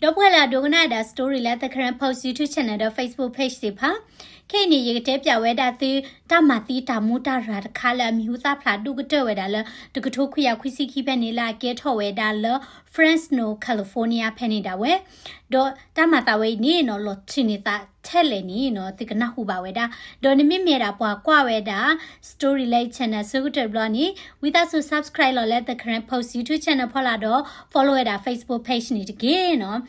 ဒီပုၢ်ဝဲၢ်လၢအဒိကနၣ်ဝဲဒၣ် story လၢ The Karen Post YouTube channel ဒီး Facebook page သ့ၣ်တဖၣ်, ခဲအံၤန့ၣ် ယကတဲပၠးဝဲဒၣ်သု တၢ်မၤသံတၢ်မူတၢ်ရၤတခါလၢအမံၤဟူသၣ်ဖျါဒိၣ်ကတၢၢ်ဝဲဒၣ်လၢ တကထိခွံကယၤခွံဆံခံဖဲန့ၣ်လၢအကဲထီၣ်ဝဲဒၣ်လၢ Fresno California ဖဲန့ၣ်ဒၣ်ဝဲ, ဒီးတၢ်မၤသးဝဲအံၤန့ၣ်နီၤ လီၤထုးန့ၢ်သးထဲလဲၣ်န့ၣ်နီၤ သုကနၢ်ဟူဘၣ်ဝဲဒၣ်, ဒီးနမ့မ့ၢ်ဒၣ်ပှၤကွၢ်ဝဲဒၣ် story လၢ channel ဆၢကတီၢ်တဘျီန့ၣ် ဝံသးစူၤ subscribe လီၤလၢ The Karen Post YouTube channel ဖီလာ်ဒီး follow ဝဲဒၣ် Facebook page န့ၣ်တက့ၢ်နီၤ.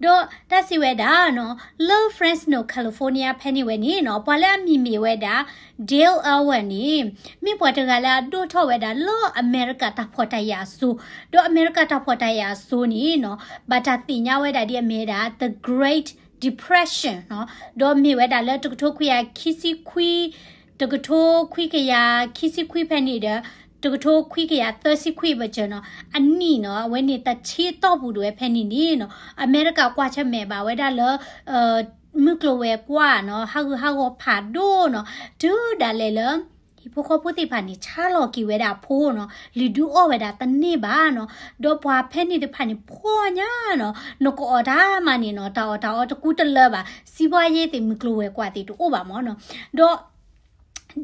ဒီးတၢ်စံးဝဲဒၣ်နီၤ လၢ Fresno California ဖဲန့ၣ်ဝဲန့ၣ်နီၤ ပှၤလၢအမံၤမ့ၢ်ဝဲဒၣ် Dale Irwin န့ၣ် မ့ၢ်ပှၤတဂၤလၢအဒိၣ်ထီၣ်ဝဲဒၣ်လၢအမဲရကၤတၢ်ဖှီၣ်တၢ်ယာ်အစိၤ, ဒီးအမဲရကၤတၢ်ဖှီၣ်တၢ်ယာ်အစိၤန့ၣ်နီၤ ဘၣ်တၢ်သ့ၣ်ညါဝဲဒၣ်ဒ်အမ့ၢ်ဝဲဒၣ် the Great Depression နီၤ, ဒီးမ့ၢ်ဝဲဒၣ်လၢတကထိခွံကယၤခံဆံခွံ တကထိခွံကယၤခံဆံခွံဖဲန့ၣ်ဒီး တကထိခွံကယၤသၢဆံခွံဘၢၣ်စၢၤနီၤ အနံၣ်နီၤ အဝဲန့ၣ်တဆံတီၢ်ပူၤဒၣ်ဝဲဖဲန့ၣ်န့ၣ်နီၤ အမဲရကၤကွၢ်ဆၢၣ်မဲာ်ဘၣ်ဝဲဒၣ်လၢ မုၢ်ကျိၤဝဲၤကွာ်နီၤ ဟးဂူာ်ဟးဂီၤဖးဒိၣ်နီၤ တုၤဒၣ်လဲာ်လၢ ဟံၣ်ဖိဃီဖိသ့ၣ်တဖၣ်န့ၣ် ဆါလီၤက့ၤဝဲဒၣ်အဖိနီၤ လုၢ်ဒုးအီၣ်ဝဲဒၣ်တန့ၢ်ဘၣ်နီၤ ဒီးပှၤဖဲန့ၣ်တဖၣ်န့ၣ် ဖှီၣ်ညါနီၤ နကအီၣ်တၢ်မၤန့ၣ်နီၤ တၢ်အီၣ်တၢ်အီတကူတလၢဘၣ် စံးဘှါယ့သ့ၣ်မုၢ်ကျိၤဝဲၤကွာ်သ့ၣ်တအိၣ်ဘၣ်မၢ်နီၤ ဒီး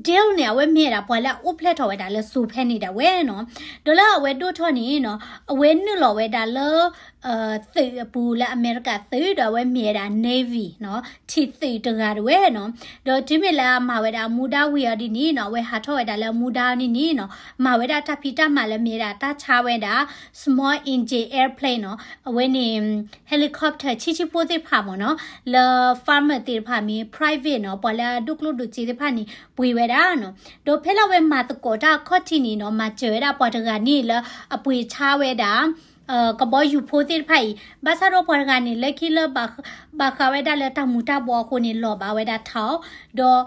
Dale န့ၣ် အဝဲမ့ၢ်ဝဲဒၣ်ပှၤလၢအအိၣ်ဖျဲၣ်ထီၣ်ဝဲဒၣ်လၢစိၤဖဲန့ၣ်ဒၣ်ဝဲနီၤ, ဒီးလၢအဝဲဒိၣ်ထီၣ်န့ၣ်နီၤ အဝဲနုာ်လီၤဝဲဒၣ်လၢ သုးအပူၤလၢအမဲရကၤသုး ဒီးအဝဲမ့ၢ်ဝဲဒၣ် Navy နီၤ ထံၣ်သုးတဂၤဒၣ်ဝဲနီၤ, ဒီးတုၤမ့ၢ်လၢအမၤဝဲဒၣ်အမူဒါဝံၤအီၤဒ်န့ၣ်နီၤ အဝဲဟးထီၣ်ဝဲဒၣ်လၢအမူဒါန့ၣ်န့ၣ်နီၤ မၤဝဲဒၣ်တၢ်ဖံးတၢ်မၤလၢမ့ၢ်ဝဲဒၣ်တၢ်ဆါဝဲဒၣ် small engine airplane နီၤ အဝဲန့ၣ် helicopter ဆံးဆံးဖိသ့ၣ်တဖၣ်မၢ်နီၤ လၢ farmer သ့ၣ်တဖၣ်မ့ၢ် private နီၤ ပှၤလၢအဒိၣ်ကျိၣ်ဒိၣ်စ့သ့ၣ်တဖၣ်န့ၣ် ပှ့ၤဝဲဒၣ်နီၤ, ဒီးဖဲလၢအဝဲမၤသကိးတၢ်အခီၣ်ထံးန့ၣ်နီၤ မၤစၢၤဝဲဒၣ်ပှၤတဂၤန့ၣ်လၢအပှ့ၤဆါဝဲဒၣ် ကဘီယူၤဖိသ့ၣ်တဖၣ်အံၤ ဘၣ်ဆၣ်ဒီးပှၤတဂၤန့ၣ် လၢခံလၢ ဘၣ်ဃးဝဲဒၣ်လၢတၢ်မူၤတၢ်ဘှီအဃိန့ၣ် လီၤဘၣ်ဝဲဒၣ်ထီၣ်, ဒီး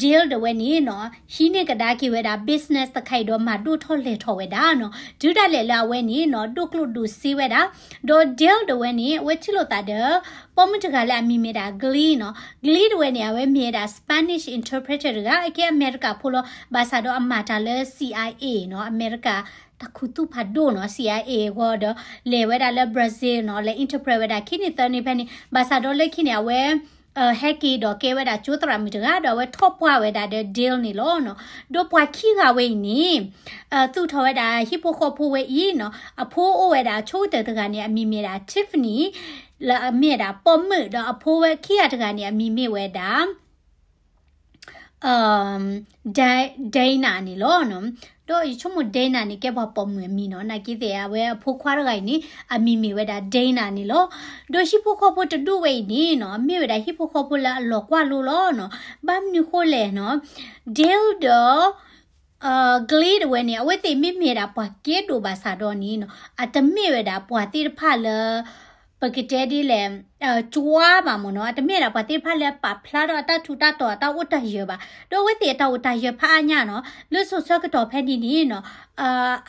Dale ဒၣ်ဝဲန့ၣ်နီၤ ဟံးန့ၢ်ကဒါက့ၤဝဲဒၣ် business တခါအံၤဒီး မၤဒိၣ်ထီၣ်လဲၢ်ထီၣ်ဝဲဒၣ်နီၤ, တုၤဒၣ်လဲာ်လၢအဝဲန့ၣ်နီၤ ဒိၣ်ကျိၣ်ဒိၣ်စ့ဝဲဒၣ်, ဒီး Dale ဒၣ်ဝဲန့ၣ် အဝဲထံၣ်လိာ်သးဒီး ပိာ်မုၣ်တဂၤလၢအမံၤမ့ၢ်ဒၣ် Glee နီၤ, Glee ဒၣ်ဝဲန့ၣ် အဝဲမ့ၢ်ဝဲဒၣ် Spanish interpreter တဂၤ အကဲအမဲရကၤဖိလီၤ, ဘၣ်ဆၣ်ဒီးအမၤတၢ်လၢ CIA နီၤ အမဲရကၤ တၢ်ခူသူၣ်ဖးဒိၣ်နီၤ CIA အဂီၢ်ဒီး လဲၤဝဲဒၣ်လၢ Brazil နီၤ လဲၤ interpret ဝဲဒၣ်ခံန့ၣ်သၢန့ၣ်ဖဲန့ၣ် ဘၣ်ဆၣ်ဒီးလၢခံန့ၣ် အဝဲ ဟဲက့ၤဒီးကဲဝဲဒၣ်ကၠိသရၣ်မုၣ်တဂၤ ဒီးအဝဲထီၣ်ပှၢ်ဝဲဒၣ်ဒီး Dale န့ၣ်လီၤနီၤ, ဒီးပှၤခံဂၤဝဲအံၤန့ၣ် သူၣ်ထီၣ်ဝဲဒၣ်ဟံၣ်ဖိဃီဖိဝဲအံၤနီၤ, အဖိအိၣ်ဝဲဒၣ်ဆိကတၢၢ်တဂၤန့ၣ် အမံၤမ့ၢ်ဒၣ် Tiffany လၢအမ့ၢ်ဝဲဒၣ်ပိာ်မုၣ် ဒီးအဖိဝဲခံဂၤတဂၤန့ၣ် အမံၤမ့ၢ်ဝဲဒၣ် Dana န့ၣ်လီၤ. ဒီးယဆိကမိၣ် Dana န့ၣ် ကဲပှၤပိာ်မုၣ်အမံၤနီၤ, နာ်က့သ့ၣ် အဝဲအဖိခွါတဂၤအံၤန့ၣ် အမံၤမ့ၢ်ဝဲဒၣ် Dana န့ၣ်လီၤ. ဒီးဟံၣ်ဖိဃီဖိတဒူၣ်ဝဲအံၤန့ၣ်နီၤ မ့ၢ်ဝဲဒၣ်ဟံၣ်ဖိဃီဖိလၢအလီၤကွၢ်လိလီၤနီၤ, ဘၣ်မနုၤဃိလဲၣ်နီၤ Dale ဒီး Glee တဝဲန့ၣ် အဝဲသ့ၣ်မ့မ့ၢ်ဒၣ်ပှၤကဲဒိၣ်ဘၣ်ဆၣ်ဒီးန့ၣ်နီၤ အတမ့ၢ်ဝဲဒၣ်ပှၤသ့ၣ်တဖၣ်လၢ ပကတဲဒ်လဲၣ် ကၠွါဘၣ်မ့ၢ်နီၤ, အတမ့ၢ်ဒၣ်ပှၤသ့ၣ်တဖၣ်လၢပာ်ဖျါထီၣ်အတၢ်ထူးတၢ်တီၤအတၢ်အိၣ်တၢ်ယၢၤဘၣ်. ဒီးအဝဲသ့ၣ်အတၢ်အိၣ်တၢ်ယၢၤဖးအါညါနီၤ လၢစိၤဆၢကတီၢ်ဖဲန့ၣ်န့ၣ်နီၤ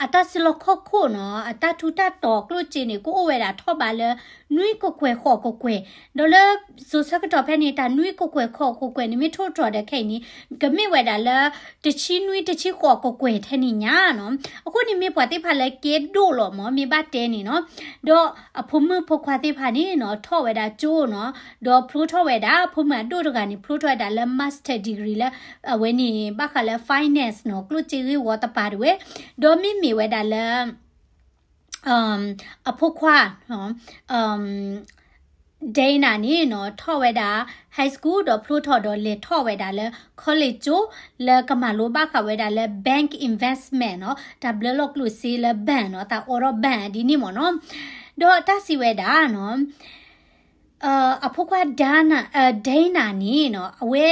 အတၢ်စုလီၢ်ခီၣ်ခိၣ်နီၤ အတၢ်ထူးတၢ်တီၤကျိၣ်စ့န့ၣ် ကအိၣ်ဝဲဒၣ်ထီၣ်ဘးလၢ နွံကကွဲၢ်ဃိးကကွဲၢ်, ဒီးလၢစိၤဆၢကတီၢ်ဖဲန့ၣ် တၢ်နွံကကွဲၢ်ဃိးကကွဲၢ်န့ၣ် မ့ၢ်ထိၣ်တြီၤဒီးခဲအံၤန့ၣ် ကမ့ၢ်ဝဲဒၣ်လၢ တဆံနွံတဆံဃိးကကွဲၢ်ထဲန့ၣ်ညါနီၤ. အဃိန့ၣ်မ့ၢ်ပှၤသ့ၣ်တဖၣ်လၢကဲဒိၣ်လီၤမ့ၢ် မ့ၢ်ဘၣ်တဲန့ၣ်နီၤ. ဒီးအဖိမုၣ်ဖိခွါသ့ၣ်တဖၣ်န့ၣ်နီၤ ထီၣ်ဝဲဒၣ်ကၠိနီၤ, ဒီးဖျိထီၣ်ဝဲဒၣ် အဖိမုၣ်အဒိၣ်တဂၤန့ၣ် ဖျိထီၣ်ဝဲဒၣ်လၢ master degree လၢ အဝဲန့ၣ် ဘၣ်ဃးလၢ finance နီၤ ကျိၣ်စ့ဂ့ၢ်ဝီတပၤတဝဲ, ဒီးမ့မ့ၢ်ဝဲဒၣ်လၢ အဖိခွါ Dana န့ၣ်နီၤ ထီၣ်ဝဲဒၣ် high school ဒီးဖျိထီၣ်ဒီးလဲၤထီၣ်ဝဲဒၣ်လၢ college ကၠိ လၢကမၤလိဘၣ်ဃးဝဲဒၣ်လၢ bank investment နီၤ တၢ်ဘျၢလီၢ်ကျိၣ်စ့လၢ bank နီၤ တၢ်အိးထီၣ် bank ဒ်န့ၣ်မ့ၢ်နီၤ. ဒီးတၢ်စံးဝဲဒၣ်နီၤ အဖိခွါ Dana န့ၣ်နီၤ အဝဲ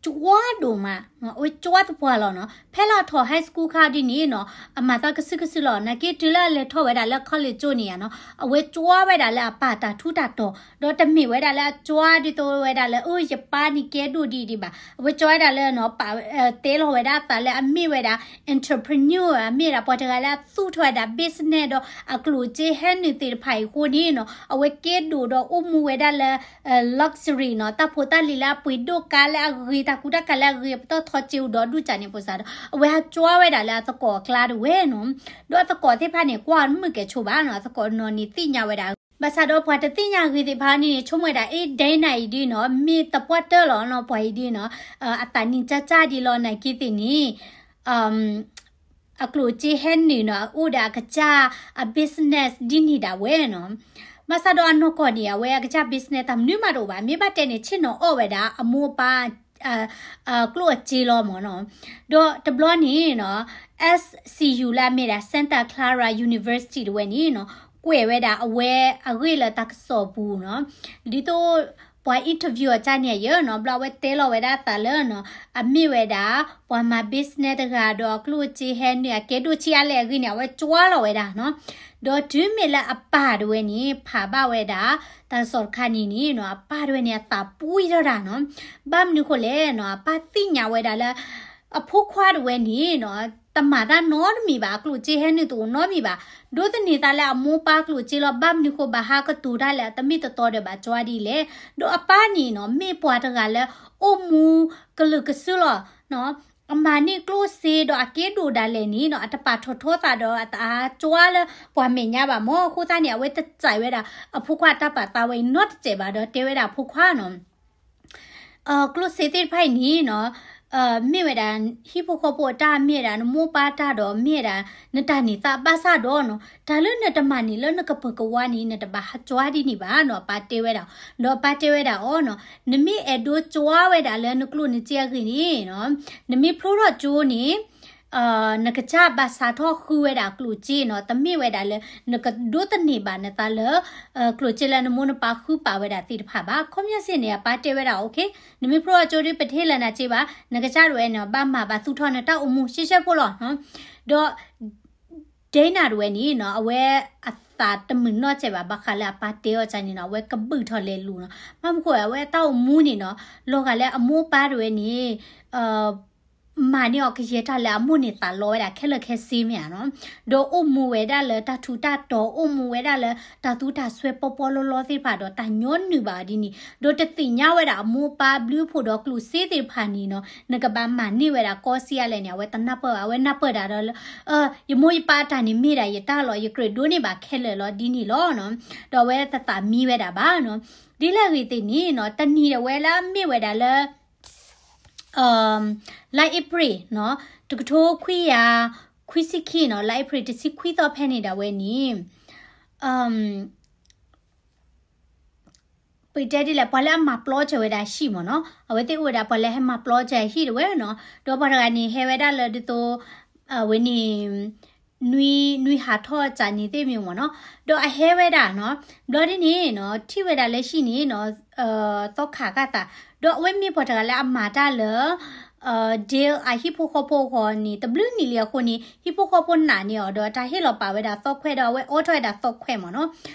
ကၠွါဒိၣ်မး, အဝဲကၠွါသပှၢ်လီၤနီၤ. ဖဲလၢအထီၣ် high school ခါဒ်န့ၣ်နီၤ အမၤသးကစုကစုလီၤ. နာ်က့တုၤလၢအလဲၤထီၣ်ဝဲဒၣ်လၢ college ကၠိန့ၣ်ယါနီၤ အဝဲကၠွါဝဲဒၣ်လၢအပာ်တၢ်ထူးတၢ်တီၤ, ဒီးတမ့ၢ်ဝဲဒၣ်လၢအကၠွါဒ်သိးဝဲဒၣ်လၢ အၢ ယပၢ်န့ၣ်ကဲဒိၣ်ဒ်အံၤဒံးဘၣ်. အဝဲကၠွါဝဲဒၣ်လၢနီၤ ပာ်တဲလီၤဝဲဒၣ်အသးလၢအမ့ၢ်ဝဲဒၣ် entrepreneur အမ့ၢ်ဒၣ်ပှၤတဂၤလၢအသူၣ်ထီၣ်ဝဲဒၣ် business ဒီးအကျိၣ်စ့ဟဲနုာ်သ့ၣ်တဖၣ်အံၤအဃိန့ၣ်နီၤ အဝဲကဲဒိၣ်ဒီးအိၣ်မူဝဲဒၣ်လၢ luxury နီၤ တၢ်ဖိတၢ်လံၤလၢအပှ့ၤဒိၣ်ကါလၢအဂ့ၤ တၢ်ကူတၢ်ကၤလၢအဂ့ၤ ပတီၢ်ထီစ့အိၣ်ဒီးဒူၣ်စၢ်န့ၣ်ပစၢ်ဒီး အဝဲဟးကၠွါဝဲဒၣ်လၢအသကိးအကျါတဝဲနီၤ. ဒီးအသကိးသ့ၣ်တဖၣ်န့ၣ် ကွၢ်မုၢ်ကဲဆိဘၣ်နီၤ အသကိးနီၤန့ၣ်သ့ၣ်ညါဝဲဒၣ် ဘၣ်ဆၣ်ဒီးပှၤတသ့ၣ်ညါဂ့ၤသ့ၣ်တဖၣ်န့ၣ် ဆိကမိၣ်ဝဲဒၣ် အ့ ဒဲနၤအံၤဒ်နီၤ မ့ၢ်သပှၢ်တၢၢ်လီၤနီၤ ပှၤအံၤဒ်နီၤ အသးနံၤကၢ်ကၢ်ဒ်လီၤ နာ်က့သ့ၣ်န့ၣ် အကျိၣ်အစ့ဟဲနုာ်နီၤ အအိၣ်ဒီးအကစၢ်အ business ဒ်န့ၣ်ဒၣ်ဝဲနီၤ. ဘၣ်ဆၣ်ဒီးအနီၢ်ကီၢ်န့ၣ် အဝဲအကစၢ် business တၢ်မနုၤမးတအိၣ်ဘၣ် မ့ၢ်ဘၣ်တဲန့ၣ် ဆ့ၣ်နီၤအီၣ်ဝဲဒၣ်အမိၢ်အပၢ် ကျိၣ်အစ့လီၤမ့ၢ်နီၤ. ဒီးတဘျီန့ၣ်နီၤ S C U လၢအမ့ၢ်ဒၣ် Santa Clara University တဝဲန့ၣ်နီၤ ကွဲးဝဲဒၣ်အဝဲအဂ့ၢ်လၢတၢ်ကစီၣ်ပူၤနီၤ. ဒ်သိးပှၤ interview အီၤကၢ်န့ၣ်ယဲနီၤ ဘျီအဝဲတဲလီၤဝဲဒၣ်အသးလၢနီၤ အမ့ၢ်ဝဲဒၣ် ပှၤမၤ business တဂၤဒီး အကျိၣ်အစ့ဟဲနုာ် အကဲဒိၣ်ဆံးအါလဲၣ်အဂ့ၢ်န့ၣ် အဝဲကွဲးလီၤဝဲဒၣ်နီၤ. ဒီးတုၤမ့ၢ်လၢအပၢ်တဝဲန့ၣ် ဖးဘၣ်ဝဲဒၣ် တၢ်ကစီၣ်တခါန့ၣ်န့ၣ်နီၤ အပၢ်တဝဲန့ၣ် အသးပှံၢ်ထီၣ်တၢ်နီၤ. ဘၣ်မနုၤဃိလဲၣ်နီၤ အပၢ်သ့ၣ်ညါဝဲဒၣ်လၢ အဖိခွါတဝဲန့ၣ်နီၤ တမၤတၢ်နီတမံၤဘၣ် အကျိၣ်အစ့ဟဲနုာ်တအိၣ်နီတမံၤဘၣ် ဒိးသန့ၤသးလၢအမိၢ်ပၢ်ကျိၣ်စ့လီၤ. ဘၣ်မနုၤဃိဘၣ်ဟးကတိၤတၢ်လၢအတမ့ၢ်တတီဒီးဘၣ်ကွဲးဒ်လဲၣ်. ဒီးအပၢ်န့ၣ်နီၤ မ့ၢ်ပှၤတဂၤလၢ အိၣ်မူကလုာ်ကစုာ်လီၤ အမၤန့ၢ်ကျိၣ်စ့ဒီးအကဲဒိၣ်ဒၣ်လဲာ်န့ၣ်နီၤ အတပာ်ထီၣ်ထီသးဒီးအတကွဲးလၢပှၤမဲာ်ညါဘၣ်မ့ၢ် အဃိသတးန့ၣ် အဝဲတစဲးဝဲဒၣ် အဖိခွါတၢ်ပာ်သးဝဲအံၤနီတစဲးဘၣ်ဒီးတဲဝဲဒၣ်အဖိခွါနီၤ ကျိၣ်စ့သ့ၣ်တဖၣ်အံၤန့ၣ်နီၤ မ့ၢ်ဝဲဒၣ် ဟံၣ်ဖိဃီဖိအတၢ်မ့ၢ်ဝဲဒၣ် နမိၢ်ပၢ်တၢ်ဒီးမ့ၢ်ဝဲဒၣ် နတၢ်န့ၢ်သါဘၣ်ဆၣ်ဒီးနီၤ တၢ်လၢနတမၤန့ၢ်လၢနကပၢၤကဝါန့ၣ် နတဘၣ်ဟးကွဲးဒ်န့ၣ်ဘၣ်နီၤ အပၢ်တဲဝဲဒၣ် ဒီးအပၢ်တဲဝဲဒၣ်အီၤနီၤ နမ့ၢ်အဲၣ်ဒိးကွဲးဝဲဒၣ်လၢနကျိၣ်နစ့အဂ့ၢ်န့ၣ်နီၤ နမ့ၢ်ဖျိထီၣ်ကၠိန့ၣ် နကစၢ်ဘၣ်စးထီၣ်ဃုဝဲဒၣ်ကျိၣ်စ့နီၤ တမ့ၢ်ဝဲဒၣ်လၢ နကဒိးသန့ၤဘၣ်နသးလၢ ကျိၣ်စ့လၢနမိၢ်နပၢ်ဃုပာ်ဝဲဒၣ်သ့ၣ်တဖၣ်ဘၣ်. ခီပညီစ့ၢ်န့ၣ် အပၢ်တဲဝဲဒၣ် okay နမ့ၢ်ဖျိထီၣ်ကၠိဒီးပတဟ့ၣ်လၢနစ့ဘၣ် နကစၢ်တဝဲန့ၣ် ဘၣ်မၤဘၣ်သူၣ်ထီၣ်နတၢ်အိၣ်မူရှဲရှဲဖိလီၤ. ဒီး ဒဲနၤတဝဲန့ၣ်နီၤ အဝဲအသးတမုာ်နီတစဲးဘၣ် ဘၣ်ဃးလၢအပၢ်တဲအီၤကၢ်န့ၣ်နီၤ အဝဲကဘုၣ်ထီၣ်လဲၤလူၤနီၤ ဘၣ်မနုၤဃိအဝဲအတၢ်အိၣ်မူန့ၣ်နီၤ လီၤဂာ်လၢအမိၢ်ပၢ်တဝဲန့ၣ် မၤန့ၢ်အီၤကယဲၢ်တၢ်လၢအမိၢ်န့ၣ်သးလီဝဲဒၣ်ခဲလၢာ်ခဲဆ့မ့ၢ်ဧါနီၤ. ဒီးအိၣ်မူဝဲဒၣ်လၢတၢ်ထူးတၢ်တီၤ အိၣ်မူဝဲဒၣ်လၢတၢ်သူတၢ်စွဲပီပီလီလီသ့ၣ်တဖၣ်ဒီးတၢ်ညီနုၢ်ဘၣ်အီၤဒ်န့ၣ် ဒီးတသ့ၣ်ညါဝဲဒၣ်အမိၢ်ပၢ်ဘျုးဖှိၣ်ဒီးကျိၣ်စ့သ့ၣ်တဖၣ်န့ၣ်နီၤ နကဘၣ်မၤန့ၢ်ဝဲဒၣ်ကီစ့အါလဲၣ်န့ၣ် အဝဲတနၢ်ပၢၢ်ဘၣ် အဝဲနၢ်ပၢၢ်ဒၣ်ဒီးလၢ ယမိၢ်ယပၢ်အတၢ်န့ၣ်မ့ၢ်ဒၣ်ယတၢ်လီၤ ယကြၢးဒိးန့ၢ်ဘၣ်ခဲလၢာ်လီၤဒ်န့ၣ်လီၤနီၤ. ဒီးအဝဲတသးမံဝဲဒၣ်ဘၣ်နီၤ. ဒ်လဲၣ်ဂ့ၤသ့ၣ်န့ၣ်နီၤ တနံၤဒီးဝဲလၢမ့ၢ်ဝဲဒၣ်လၢ လါအ့ဖြ့ၣ်နီၤ တကထိခွံကယၤ ခွံဆံခံနီၤ လါအ့ဖြ့ၣ်တဆံခွံသီဖဲန့ၣ်ဒၣ်ဝဲန့ၣ် ပတဲဒ်လဲၣ် ပှၤလၢအမၤပျီစၢၤဝဲဒၣ်ဟံၣ်မ့ၢ်နီၤ အဝဲသ့ၣ်အိၣ်ဝဲဒၣ်ပှၤလၢဟဲမၤပျီစၢၤဟံၣ်တဝဲနီၤ ဒီးပှၤတဂၤန့ၣ်ဟဲဝဲဒၣ်လၢဒ်သိး အဝဲန့ၣ် နွံ နွံဟးထီၣ်ကၢ်န့ၣ်သ့ၣ်မ့ၢ်မ့ၢ်နီၤ ဒီးအဟဲဝဲဒၣ်နီၤ ဘျီဒ်န့ၣ်နီၤ ထံၣ်ဝဲဒၣ်လၢဟံၣ်န့ၣ်နီၤ သီခါကၢ်သး ဒီးအဝဲမ့ၢ်ပှၤတဂၤလၢအမၤတၢ်လၢ ဒ့အဟံၣ်ဖိဃီဖိအဂီၢ်န့ၣ် တဘျုးနံၣ်လံအဃိန့ၣ် ဟံၣ်ဖိဃီဖိနာ်န့ၢ်အီၤဒီးတၢ်ဟ့ၣ်လီၤပာ်ဝဲဒၣ်သီခွဲးဒီးအဝဲအိးထီၣ်ဝဲဒၣ်သီခွဲးမ့ၢ်နီၤ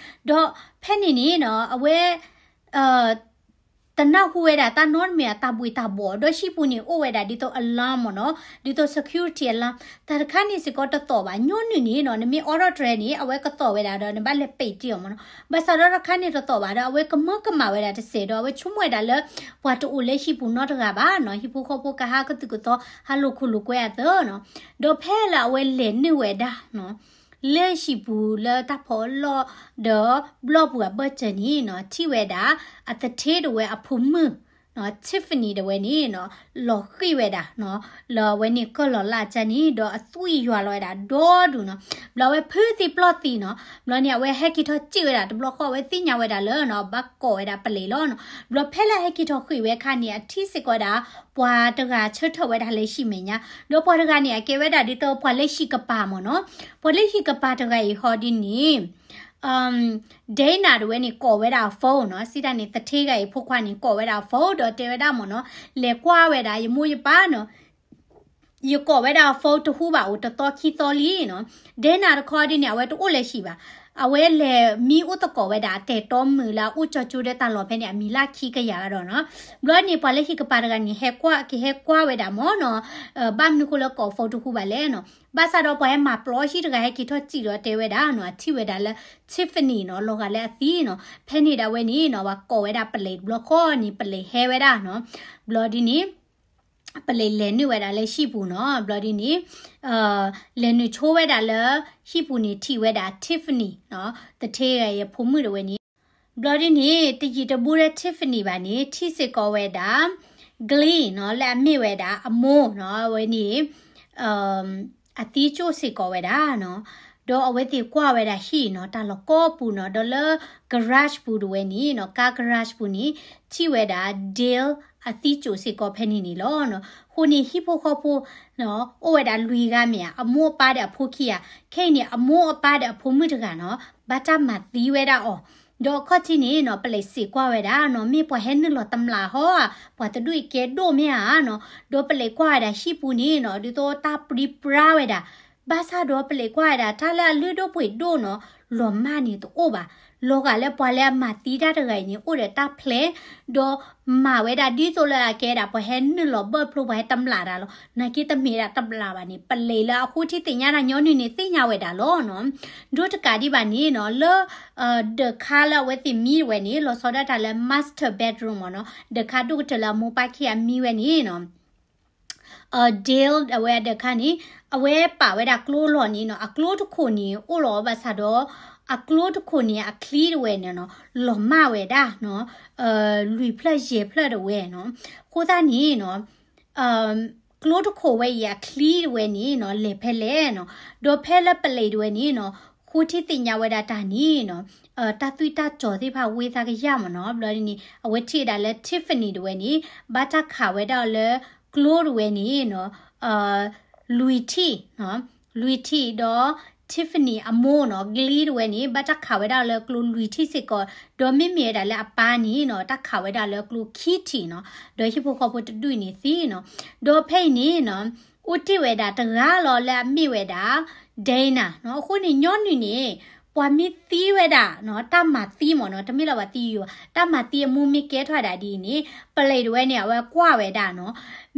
ဒီးဖဲန့ၣ်န့ၣ်နီၤ အဝဲ တနၢ်ဟူဝဲဒၣ်တၢ်နီတမံၤအတၢ်ဘှံးတၢ်ဘှီး ဒီးဟံၣ်ပူၤန့ၣ်အိၣ်ဝဲဒၣ်ဒ်သိး alarm မ့ၢ်နီၤ ဒ်သိး security alarm တၢ်တခါန့ၣ်စ့ၢ်ကီးတသီၣ်ဘၣ် ညီနုၢ်န့ၣ်နီၤ နမ့ၢ်အိးထီၣ်တြဲၤန့ၣ် အဝဲကသီၣ်ဝဲဒၣ်ဒီးနဘၣ်လဲၤပ့းတ့ၢ်အီၤမ့ၢ်နီၤ ဘၣ်ဆၣ်ဒီးတၢ်တခါန့ၣ်တသီၣ်ဘၣ်ဒီး အဝဲကမၢကမၣ်ဝဲဒၣ်တစဲးဒီး အဝဲဆိကမိၣ်ဝဲဒၣ်လၢ ပှၤတအိၣ်လၢဟံၣ်ပူၤနီတဂၤဘၣ်နီၤ ဟံၣ်ဖိဃီဖိကဟးကသုၣ်ကသီ ဟးလိာ်ခိၣ်လိာ်ကွဲအသးနီၤ ဒီးဖဲလၢအဝဲလဲၤနုာ်ဝဲဒၣ်နီၤ လၢဟံၣ်ပူၤလၢတၢ်ဖီအလီၢ်ဒီး ဘျီၣ်ပူၤအဘၢၣ်စၢၤန့ၣ်နီၤ ထံၣ်ဝဲဒၣ် အသထ့တဝဲအဖိမုၣ် Tiffany တဝဲန့ၣ်နီၤ လီၤဃံၣ်ဝဲဒၣ်နီၤ လၢအဝဲန့ၣ်ကၢၢ်လီၤလၢ်ကၢ်န့ၣ် ဒီးအသွံၣ်ယွၤလီၤဝဲဒၣ်ဒီဒူၣ်နီၤ ဘျီအဝဲဖုးသံပျီၢ်သံနီၤ ဘျီန့ၣ် အဝဲဟဲက့ၤထီၣ်စံၣ်ဝဲဒၣ်တဘျီဃီ အဝဲသ့ၣ်ညါဝဲဒၣ်လၢနီၤ ဘၣ်ကိးဝဲဒၣ်ပလံးလီၤနီၤ ဘျီဖဲလၢဟဲက့ၤထီၣ်ဃ့ၢ်ဝဲအခါန့ၣ် အထံၣ်စ့ၢ်ကီးဝဲဒၣ် ပှၤတဂၤဆၢထၢၣ်ဝဲဒၣ်လၢဟံၣ်မဲာ်ညါ ဒီးပှၤတဂၤန့ၣ် အကဲဝဲဒၣ်ဒ်သိးပှၤလၢဟံၣ်ကပၤမ့ၢ်နီၤ ပှၤလၢဟံၣ်ကပၤတဂၤအံၤဟီဒ်န့ၣ် Dana တဝဲန့ၣ်ကိးဝဲဒၣ်အ phone နီၤ စံးတၢ်န့ၣ် သထ့ဂၤအံၤဖိခွါန့ၣ် ကိးဝဲဒၣ်အ phone ဒီးတဲဝဲဒၣ်မ့ၢ်နီၤ လဲၤကွၢ်ဝဲဒၣ် ယမိၢ်ယပၢ်နီၤ ယကိးဝဲဒၣ်အ phone တဟူဘၣ်အိၣ်တသီခံသီလံနီၤ Dana တခီဒ်န့ၣ် အဝဲတအိၣ်လၢဟံၣ်ဘၣ် အဝဲလဲၤမံအိၣ်သကိးဝဲဒၣ် အတဲာ်တီမုၢ်လၢအအိၣ်ကၠီကၠိဒီးတၢ်လီၢ်ဖဲန့ၣ် အမံၤလၢခံကယၤဒီးနီၤ ဘျီန့ၣ် ပှၤလၢဟံၣ်ကပၤတဂၤန့ၣ် ဟဲကွၢ် ကဟဲကွၢ်ဝဲဒၣ်မ့ၢ်နီၤ ဘၣ်မနုၤဃိလၢကိး phone တဟူဘၣ်လဲၣ်နီၤ ဘၣ်ဆၣ်ဒီးပှၤဟဲမၤပျီဟံၣ်တဂၤဟဲက့ၤထီၣ်စံၣ်ဒီးတဲဝဲဒၣ်နီၤ အထံၣ်ဝဲဒၣ်လၢ Tiffany နီၤ လီၤဂာ်လၢအသံနီၤ ဖဲန့ၣ်ဒၣ်ဝဲန့ၣ်နီၤ ပှၤကိးဝဲဒၣ်ပလံးတဘျီဃီန့ၣ် ပလံးဟဲဝဲဒၣ်နီၤ ဘျီဒ်န့ၣ် ပလံးလဲၤနုာ်ဝဲဒၣ်လၢဟံၣ်ပူၤနီၤ ဘျီဒ်န့ၣ် လဲၤနုာ်ဆိဝဲဒၣ်လၢ ဟံၣ်ပူၤန့ၣ်ထံၣ်ဝဲဒၣ် Tiffany နီၤ သထ့ဂၤအံၤအဖိမုၣ်တဝဲန့ၣ် ဘျီဒ်န့ၣ် တယံာ်တဘူးဒီး Tiffany ဘၣ်န့ၣ် ထံၣ်စ့ၢ်ကီးဝဲဒၣ် Glenn နီၤ လၢအမ့ၢ်ဝဲဒၣ်အမိၢ်နီၤ အဝဲန့ၣ် အသံကၠိၣ်စ့ၢ်ကီးဝဲဒၣ်နီၤ. ဒီးအဝဲသ့ၣ်ကွၢ်ဝဲဒၣ်ဟံၣ်နီၤ တၢ်လီၢ်ကိးပူၤနီၤ ဒီးလၢ garage ပူၤတဝဲန့ၣ်နီၤ car garage ပူၤန့ၣ် ထံၣ်ဝဲဒၣ် Dale အသံကၠိၣ်စ့ၢ်ကီးဖဲန့ၣ်န့ၣ်လီၤ. အဃိန့ၣ် ဟံၣ်ဖိဃီဖိ အိၣ်ဝဲဒၣ်လွံၢ်ဂၤမ့ၢ်ဧါ, အမိၢ်အပၢ်ဒီးအဖိခံဂၤ, ခဲအံၤန့ၣ် အမိၢ်အပၢ်ဒီးအဖိမုၣ်တဂၤနီၤ ဘၣ်တၢ်မၤသံဝဲဒၣ်အီၤ, ဒီးအခီၣ်ထံးန့ၣ်နီၤ ပလံးစံးကွၢ်ဝဲဒၣ်နီၤ မ့ၢ်ပှၤဟဲနုာ်လီၤတမျးဟီဧါ, ပှၤတဒူၣ်အံၤကဲဒိၣ်မ့ၢ်ဧါနီၤ, ဒီးပလံးကွၢ်ဝဲဒၣ်ဟံၣ်ပူၤန့ၣ်နီၤ ဒ်သိးတၢ်ပြံပြါဝဲဒၣ်, ဘၣ်ဆၣ်ဒီးပလံးကွၢ်ဝဲဒၣ် တၢ်လၢအလုၢ်ဒိၣ်ပှ့ၤဒိၣ်နီၤ လီၤမၢ်န့ၣ်တအိၣ်ဘၣ်, လီၤဂာ်လၢပှၤလၢအမၤသံတၢ်တဂၤအံၤန့ၣ် အိၣ်ဒီးတၢ် plan ဒီးမၤဝဲဒၣ်ဒ်သိးလၢအကဲဒၣ် ပှၤဟဲနုာ်လီၤဘၢၣ်ဖျိ ပှၤဟဲတမျးတၢ်လီၤ, နာ်က့တမ့ၢ်ဒၣ်တမျးဘၣ်န့ၣ် ပလံးလၢအဃိထံသ့ၣ်ညါတၢ်ညီနုၢ်န့ၣ် သ့ၣ်ညါဝဲဒၣ်လီၤနီၤ. ဒိတကးဒံးဘၣ်န့ၣ်နီၤ လၢ ဒီးခါလၢအဝဲသ့ၣ်မံဝဲန့ၣ် လီၤဆီဒၣ်တၢ်လၢ master bedroom မ့ၢ်နီၤ, ဒီးခါဒိၣ်ကတၢၢ်လၢအမိၢ်ပၢ်ခံဂၤမံဝဲန့ၣ်နီၤ Dale အဝဲအဒီးခါန့ၣ် အဝဲပာ်ဝဲဒၣ်ကျိလီၢ်န့ၣ်နီၤ အကျိတခိၣ်န့ၣ် အိၣ်လီၤဘၣ်ဆၣ်ဒီး အကျိတခိၣ်န့ၣ် အချံတဝဲန့ၣ်နီၤ လီၤမၢ်ဝဲဒၣ်နီၤ လွံၢ်ဖျၢၣ်ယဲၢ်ဖျၢၣ်တဝဲနီၤ, အဃိသတးန့ၣ်နီၤ ကျိတခိၣ်ဝဲအံၤအချံတဝဲန့ၣ်နီၤ လဲၤဖဲလဲၣ်နီၤ, ဒီးဖဲလၢပလံးတဝဲန့ၣ်နီၤ ဃိထံသ့ၣ်ညါဝဲဒၣ်တၢ်န့ၣ်နီၤ တၢ်သွံၣ်တၢ်စီၤသ့ၣ်တဖၣ်ဝံသးကယၢ်မ့ၢ်နီၤ, ဘျီဒ်န့ၣ် အဝဲထံၣ်ဝဲဒၣ်လၢ Tiffany တဝဲန့ၣ် ဘၣ်တၢ်ခးဝဲဒၣ်အီၤလၢကျိတဝဲန့ၣ်နီၤ လွံၢ်ထံၣ်နီၤ, လွံၢ်ထံၣ်ဒီး Tiffany အမိၢ်နီၤ Glenn တဝဲန့ၣ် ဘၣ်တၢ်ခးဝဲဒၣ်အီၤလၢကျိလွံၢ်ထံၣ်စ့ၢ်ကီး, ဒီးမ့မ့ၢ်ဝဲဒၣ်လၢအပၢ်န့ၣ်နီၤ တၢ်ခးဝဲဒၣ်လၢကျိခံထံၣ်နီၤ, ဒီးဟံၣ်ဖိဃီဖိတဒူၣ်အံၤန့ၣ်သံနီၤ, ဒီးဖဲအံၤန့ၣ်နီၤ အိၣ်တ့ၢ်ဝဲဒၣ်တဂၤလီၤလၢအမ့ၢ်ဝဲဒၣ် Dana နီၤ, အဃိန့ၣ်ညီနုၢ်န့ၣ် ပှၤမ့ၢ်သံဝဲဒၣ်နီၤ တၢ်မၤသံမ့ၢ်နီၤ တမ့ၢ်လၢပှၤသံယိာ်ဘၣ်, တၢ်မၤသံအမူမ့ၢ်ကဲထီၣ်ဝဲဒၣ်ဒ်အံၤန့ၣ် ပလံးတဝဲန့ၣ် အဝဲကွၢ်ဝဲဒၣ်နီၤ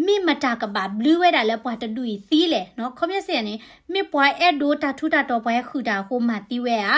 မ့ၢ်မတၤကဘၣ်ဘျုးဝဲဒၣ်လၢပှၤတဒူၣ်အံၤသံလဲၣ်နီၤ, ခီပညီစ့ၢ်န့ၣ် မ့ၢ်ပှၤအဲၣ်ဒိးတၢ်ထူးတၢ်တီၤ ပှၤဟဲဃုာ်တၢ်အဃိမၤသံဝဲဧါ,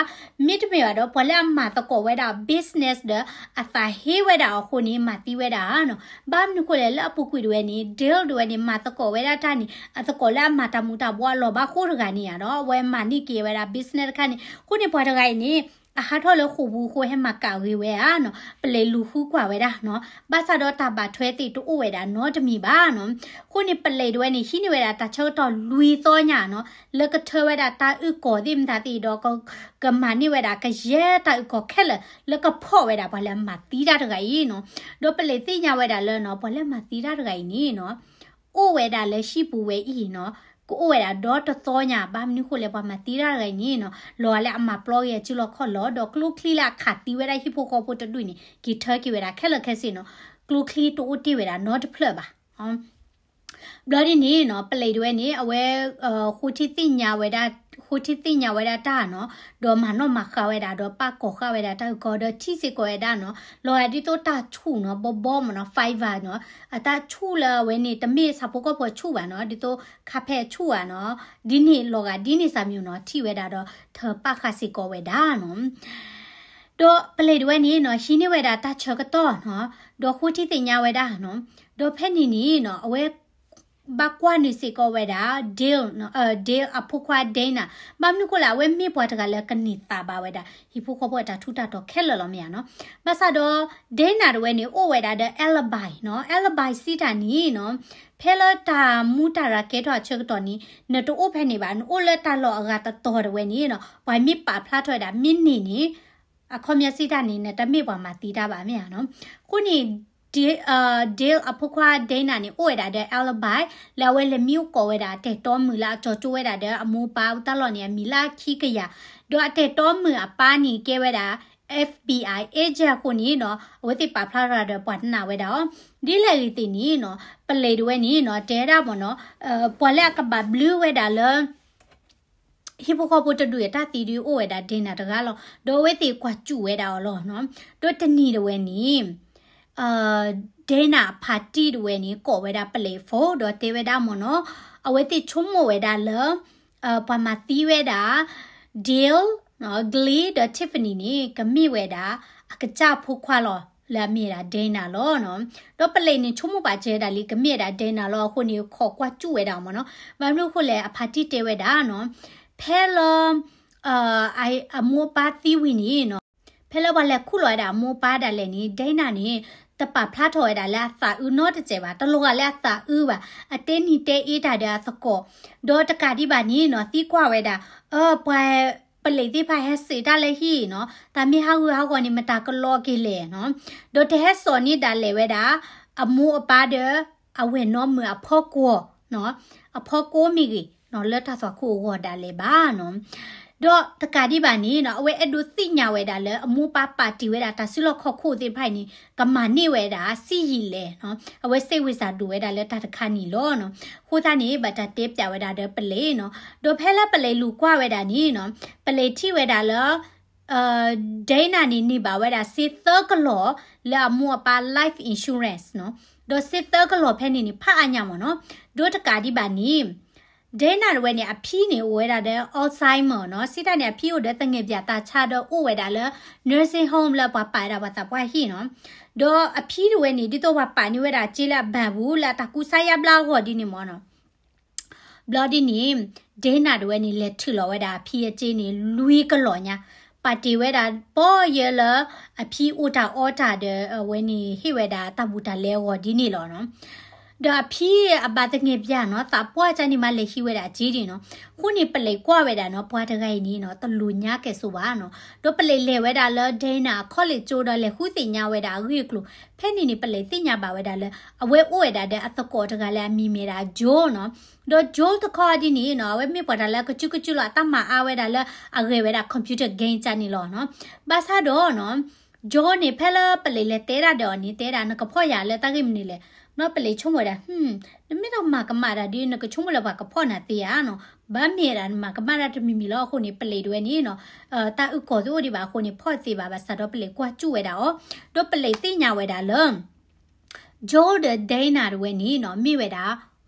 မ့တမ့ၢ်ဘၣ်ဒီး ပှၤလၢအမၤသကိးဝဲဒၣ် business ဒီးအသးဟ့ဝဲဒၣ်အဃိန့ၣ် မၤသံဝဲဒၣ်နီၤ, ဘၣ်မနုၤဃိလဲၣ် လၢအပူၤကွံာ်တဝဲန့ၣ် Dale တဝဲန့ၣ် မၤသကိးဝဲဒၣ်တၢ်န့ၣ် အသကိးလၢအမၤတၢ်မူၤတၢ်ဘှီးအလီၢ်ဘၣ်ဃိတဂၤန့ၣ်ဧါဒီး အဝဲမၤန့ၢ်က့ၤဝဲဒၣ် business တခါန့ၣ်, အဃိန့ၣ်ပှၤတဂၤအံၤန့ၣ် အဟးထီၣ်လၢဃိာ်ပူၤအဃိဟဲမၤကၣ်ဂ့ၤဝဲဧါနီၤ, ပလံးလူၤဃုကွၢ်ဝဲဒၣ်နီၤ, ဘၣ်ဆၣ်ဒီးတၢ်ဘၣ်ထွဲသ့ၣ်တအိၣ်ဝဲဒၣ်နီတမံၤဘၣ်နီၤ, အဃိန့ၣ်ပလံးတဝဲန့ၣ် ဟံးန့ၢ်ဝဲဒၣ်တၢ်ဆၢကတီၢ်လွံၢ်သီညါနီၤ, လၢကထၢဝဲဒၣ်တၢ်အုၣ်ကီၤသ့ၣ်မတၤသ့ၣ်ဒီး ကမၤန့ၢ်ဝဲဒၣ်ကယဲၢ်တၢ်အုၣ်ကီၤခဲလၢာ် လၢကဖီၣ်ဝဲဒၣ်ပှၤလၢအမၤသံတၢ်တဂၤအံၤနီၤ, ဒီးပလံးသ့ၣ်ညါဝဲဒၣ်လၢနီၤ ပှၤလၢမၤသံတၢ်တဂၤအံၤန့ၣ်နီၤ အိၣ်ဝဲဒၣ်လၢဟံၣ်ပူၤဝဲအံၤနီၤ, ကအိၣ်ဝဲဒၣ်ဒီတသီညါ, ဘၣ်မနုၤဃိလဲၣ် ပှၤမၤသံတၢ်တဂၤအံၤန့ၣ်နီၤ လီၤဂာ်လၢအမၤပျီက့ၤအစုလီၢ်ခီၣ်လီၤ, ဒီးကျိချံလၢအခးသံဝဲဒၣ်ဟံၣ်ဖိဃီဖိတဒူၣ်န့ၣ် က့ၤထၢက့ၤဝဲဒၣ်ခဲလၢာ်ခဲဆ့နီၤ, ကျိချံတအိၣ်တ့ၢ်ဝဲဒၣ်နီတဖျၢၣ်ဘၣ်. ဘျီဒ်န့ၣ်နီၤ ပလံးတဝဲန့ၣ် အဝဲ ဃိထံသ့ၣ်ညါဝဲဒၣ်, ဃိထံသ့ၣ်ညါဝဲဒၣ်တၢ်နီၤ, ဒီးမၤနီၣ်မၤဃါဝဲဒၣ် ဒီးပာ်ကီၤဃာ်ဝဲဒၣ်တၢ်အုၣ်ကီၤ ဒီးထံၣ်စ့ၢ်ကီးဝဲဒၣ်နီၤ, လီၤဂာ်ဒ်သိးတၢ်ဆူၣ်နီၤ ဘီဘီမ့ၢ်နီၤ fiber နီၤ, အတၢ်ဆူၣ်လၢအဝဲန့ၣ် တမ့ၢ်ဆၣ်ဖိကီၢ်ဖိအဆူၣ်ဘၣ်နီၤ, ဒ်သိးခါဖဲအဆူၣ်ဧါနီၤ, ဒ်န့ၣ်လီၤဂာ်ဒ်န့ၣ်စၢ်မံၤနီၤ ထံၣ်ဝဲဒၣ်ဒီးထၢပာ်ဃာ်စ့ၢ်ကီးဝဲဒၣ်နီၤ ဒီးပလံးတဝဲန့ၣ်နီၤ ဟံးန့ၢ်ဝဲဒၣ်တၢ်ဆၢကတီၢ်နီၤ, ဒီးဃိထံသ့ၣ်ညါဝဲဒၣ်နီၤ, ဒီးဖဲန့ၣ်န့ၣ်နီၤ အဝဲ ဘၣ်ကွၢ်နုာ်စ့ၢ်ကီးဝဲဒၣ် Dale နီၤ, Dale အဖိခွါ Dana, ဘၣ်မနုၤဃိလဲၣ် အဝဲမ့ၢ်ပှၤတဂၤလၢကန့ၢ်သးဘၣ်ဝဲဒၣ် ဟံၣ်ဖိဃီဖိအတၢ်ထူးတၢ်တီၤခဲလၢာ်လီၤမ့ၢ်ဧါနီၤ, ဘၣ်ဆၣ်ဒီး Dana တဝဲန့ၣ် အိၣ်ဝဲဒၣ်ဒီး alibi နီၤ, alibi စံးတၢ်န့ၣ်နီၤ, ဖဲလၢတၢ်မူတၢ်ရၤကဲထီၣ်အဆၢကတီၢ်န့ၣ် နတအိၣ်ဖဲန့ၣ်ဘၣ်, နအိၣ်လၢတၢ်လီၢ်အဂၤတတီၤတဝဲန့ၣ်နီၤ, ပှၤမ့ၢ်ပာ်ဖျါထီၣ်ဝဲဒၣ် မ့ၢ်န့ၢ်န့ၣ် အခီပညီစံးတၢ်န့ၣ် နတမ့ၢ်ပှၤမၤသံတၢ်ဘၣ်မ့ၢ်ဧါနီၤ, အဃိန့ၣ် Dale အဖိခွါ Dana န့ၣ် အိၣ်ဝဲဒၣ်ဒီး alibi လၢအဝဲလဲၤမံအိၣ်ကိးဝဲဒၣ် အတဲာ်တီမုၢ်လၢအကၠီၤကၠိဝဲဒၣ်ဒီး အမိၢ်ပၢ်အတၢ်လီၢ်န့ၣ် အမံၤလၢခံကယၤ, ဒီးအတဲာ်တီမုၢ်အပၢ်န့ၣ် ကဲဝဲဒၣ် FBI agent အဃိန့ၣ်နီၤ အဝဲသ့ၣ်ပာ်ဖျါထီၣ်ဒီးပှၤနာ်ဝဲဒၣ်အီၤ, ဒ်လဲၣ်ဂ့ၤသ့ၣ်န့ၣ်နီၤ ပလံးတဝဲန့ၣ်နီၤ တဲဒၣ်မ့ၢ်နီၤ ပှၤလၢအကဘၣ်ဘျုးဝဲဒၣ်လၢ ဟံၣ်ဖိဃီဖိတဒူၣ်အတၢ်သံဒုးအိၣ်ဝဲဒၣ် Dana တဂၤလီၤ, ဒီးအဝဲသ့ၣ်ကွၢ်စူၣ်ဝဲဒၣ်အီၤလီၤနီၤ, ဒီးတနံၤတဝဲန့ၣ် Dana အဖါတံၢ်တဝဲန့ၣ် ကိးဝဲဒၣ်ပလံး phone ဒီးတဲဝဲဒၣ်မ့ၢ်နီၤ, အဝဲသ့ၣ်ဆိကမိၣ်ဝဲဒၣ်လၢ ပှၤမၤသံဝဲဒၣ် Dale, Glenn ဒီး Tiffany န့ၣ် ကမ့ၢ်ဝဲဒၣ် အကစၢ်ဖိခွါလီၤ လၢအမ့ၢ်ဝဲဒၣ် Dana လီၤနီၤ, ဒီးပလံးန့ၣ် ဆိကမိၣ်ပာ်စၢၤဝဲဒၣ်လံ ကမ့ၢ်ဝဲဒၣ် Dana လီၤအဃိန့ၣ် ခိးကွၢ်စူၣ်ဝဲဒၣ်မ့ၢ်နီၤ, ဘၣ်မနုၤအဃိလဲၣ် အဖါတံၢ်တဲဝဲဒၣ်နီၤ, ဖဲလၢ အမိၢ်ပၢ်သံဝံၤန့ၣ်နီၤ ဖဲလၢပှၤလဲၤခူၣ်လီၤဝဲဒၣ်အမိၢ်အပၢ်ဒၣ်လဲာ်န့ၣ် Dana န့ၣ် တပာ်ဖျါထီၣ်ဝဲဒၣ်လၢအသးအုးနီတစဲးဘၣ်, တလီၤဂာ်လၢအသးအုးဘၣ်, အတဲနံၤတဲအ့တၢ်ဒီးအသကိး, ဒီးတကးဒံးဘၣ်န့ၣ်နီၤ သံကွၢ်ဝဲဒၣ် အၢ ပှၤပလံးသ့ၣ်တဖၣ်ဟဲစံးတၢ်လၢဟံၣ်နီၤ, တၢ်မ့ၢ်ဟးဂူာ်ဟးဂီၤန့ၣ် မတၤကလီက့ၤလဲၣ်နီၤ, ဒီးတဟဲစိာ်န့ၢ်ဒၣ်လဲာ်ဝဲဒၣ် အမိၢ်အပၢ်ဒီး အဝဲၢ်နီၢ်မုၣ်အဖီခိၣ်နီၤ, အဖီခိၣ်မ့ၢ်ဂ့ၤနီၤ လၢတၢ်သွၣ်ခိၣ်အဂီၢ်ဒၣ်လဲာ်ဘၣ်နီၤ. ဒီးတကးဒံးဘၣ်န့ၣ်နီၤ အဝဲအဲၣ်ဒိးသ့ၣ်ညါဝဲဒၣ်လၢအမိၢ်အပၢ်ပာ်တ့ၢ်ဝဲဒၣ်တၢ်စုလီၢ်ခီၣ်ခိၣ်သ့ၣ်တဖၣ်အံၤန့ၣ် ကမၤန့ၢ်ဝဲဒၣ်ဆံးယံာ်လဲၣ်နီၤ, အဝဲစ့ဝံစၢ်ဒိၣ်ဝဲဒၣ်လၢတၢ်တခါန့ၣ်လီၤနီၤ. အဃိသတးန့ၣ် ဘၣ်တၢ်တဲပၠးဝဲဒၣ်ဒီးပလံးနီၤ. ဒီးဖဲလၢပလံးလူၤကွၢ်ဝဲဒၣ်န့ၣ်နီၤ ပလံးထံၣ်ဝဲဒၣ်လၢ Dana န့ၣ်န့ၢ်ဘၣ်ဝဲဒၣ်စ့သၢကလီၢ်လၢအမိၢ်အပၢ် life insurance နီၤ, ဒီးစ့သၢကလီၢ်ဖဲန့ၣ်န့ၣ် ဖးအါညါမ့ၢ်နီၤ. ဒီးတကးဒံးဘၣ်န့ၣ် Dana တဝဲန့ၣ် အဖံန့ၣ်အိၣ်ဝဲဒၣ်ဒီး Alzheimer နီၤ, စံးတၢ်န့ၣ် အဖံအိၣ်ဒီးသငဲးဘၠၣ်သးဆါဒီးအိၣ်ဝဲဒၣ်လၢ nursing home လၢပှၤပာ်ဝဲဒၣ်ပှၤသးပှၢ်ဟံၣ်နီၤ. ဒီးအဖံတဝဲန့ၣ် ဒ်သိးပှၤပာ်န့ၢ်ဝဲဒၣ်စ့လၢအဘၣ်ပူၤလၢအတၢ်ကူစါယါဘျါအဂီၢ်ဒ်န့ၣ်မ့ၢ်နီၤ ဘျီဒ်န့ၣ် Dana တဝဲန့ၣ် လဲၤထုးလီၤဝဲဒၣ်အဖံအစ့န့ၣ် လွံၢ်ကလီၢ်ညါ, ပာ်တ့ၢ်ဝဲဒၣ်ပီၢ်ယၢလၢ အဖံအိၣ်တၢ်အီတၢ်ဒီး အဝဲန့ၣ်ဟ့ၣ်ဝဲဒၣ်တၢ်ဘူးတၢ်လဲအဂီၢ်ဒ်န့ၣ်လီၤနီၤ. ဒီးအဖံအဘၣ်သငဲးဘၠၣ်နီၤ သးပှၢ်ကန့ၣ်မးလဲၤဟံးဝဲဒၣ်အစ့ဒ်နီၤ. အဃိန့ၣ် ပလံးကွၢ်ဝဲဒၣ်နီၤ ပှၤတဂၤအံၤန့ၣ်နီၤ တလိၣ်ညါကဲၣ်ဆိးဘၣ်နီၤ. ဒီးပလံးလဲၤဝဲဒၣ်လၢ Dana အခီၣ်လ့ၣ်ကၠိဒီးလဲၤဃုသ့ၣ်ညါဝဲဒၣ်အဂ့ၢ်အကျိၤ, ဖဲန့ၣ်န့ၣ် ပလံးသ့ၣ်ညါဘၣ်ဝဲဒၣ်လၢ အဝဲအိၣ်ဝဲဒၣ်ဒီးအသကိးတဂၤလၢအမံၤမ့ၢ်ဒၣ် Joe နီၤ. ဒီး Joe တခီဒ်န့ၣ်နီၤ အဝဲမ့ၢ်ပှၤတၢ်လၢကစုကစုလီၤအတၢ်မၤအါဝဲဒၣ်လၢအဂဲၤဝဲဒၣ် computer game ကန့ၣ်လီၤနီၤ. ဘၣ်ဆၣ်ဒီးနီၤ Joe န့ၣ် ဖဲလၢပလံးလဲၤတဲဒၣ်ဒီးအီၤန့ၣ် တဲဒၣ်နကဖီၣ်ယၤလၢတၢ်ဂ့ၢ်မနုၤလဲၣ်. ဘျီပလံးဆိကမိၣ်ဝဲဒၣ် နမ့ၢ်တမၤကမၣ်တၢ်ဒ် နကဆိကမိၣ်လၢပှၤကဖီၣ်နၤသ့ဧါနီၤ. ဘၣ်မ့ၢ်ဒၣ်နမၤကမၣ်တၢ်တမံၤမံၤလီၤ. အဃိန့ၣ် ပလံးတဝဲန့ၣ်နီၤ တၢ်အုၣ်ကီၤတအိၣ်ဒံးဘၣ်အဃိန့ၣ် ဖီၣ်သ့ဘၣ် ဘၣ်ဆၣ်ဒီးပလံးကွၢ်စူၣ်ဝဲဒၣ်အီၤ, ဒီးပလံးသ့ၣ်ညါဝဲဒၣ်လၢ Joe ဒီး Dana တဝဲန့ၣ်နီၤ မ့ၢ်ဝဲဒၣ်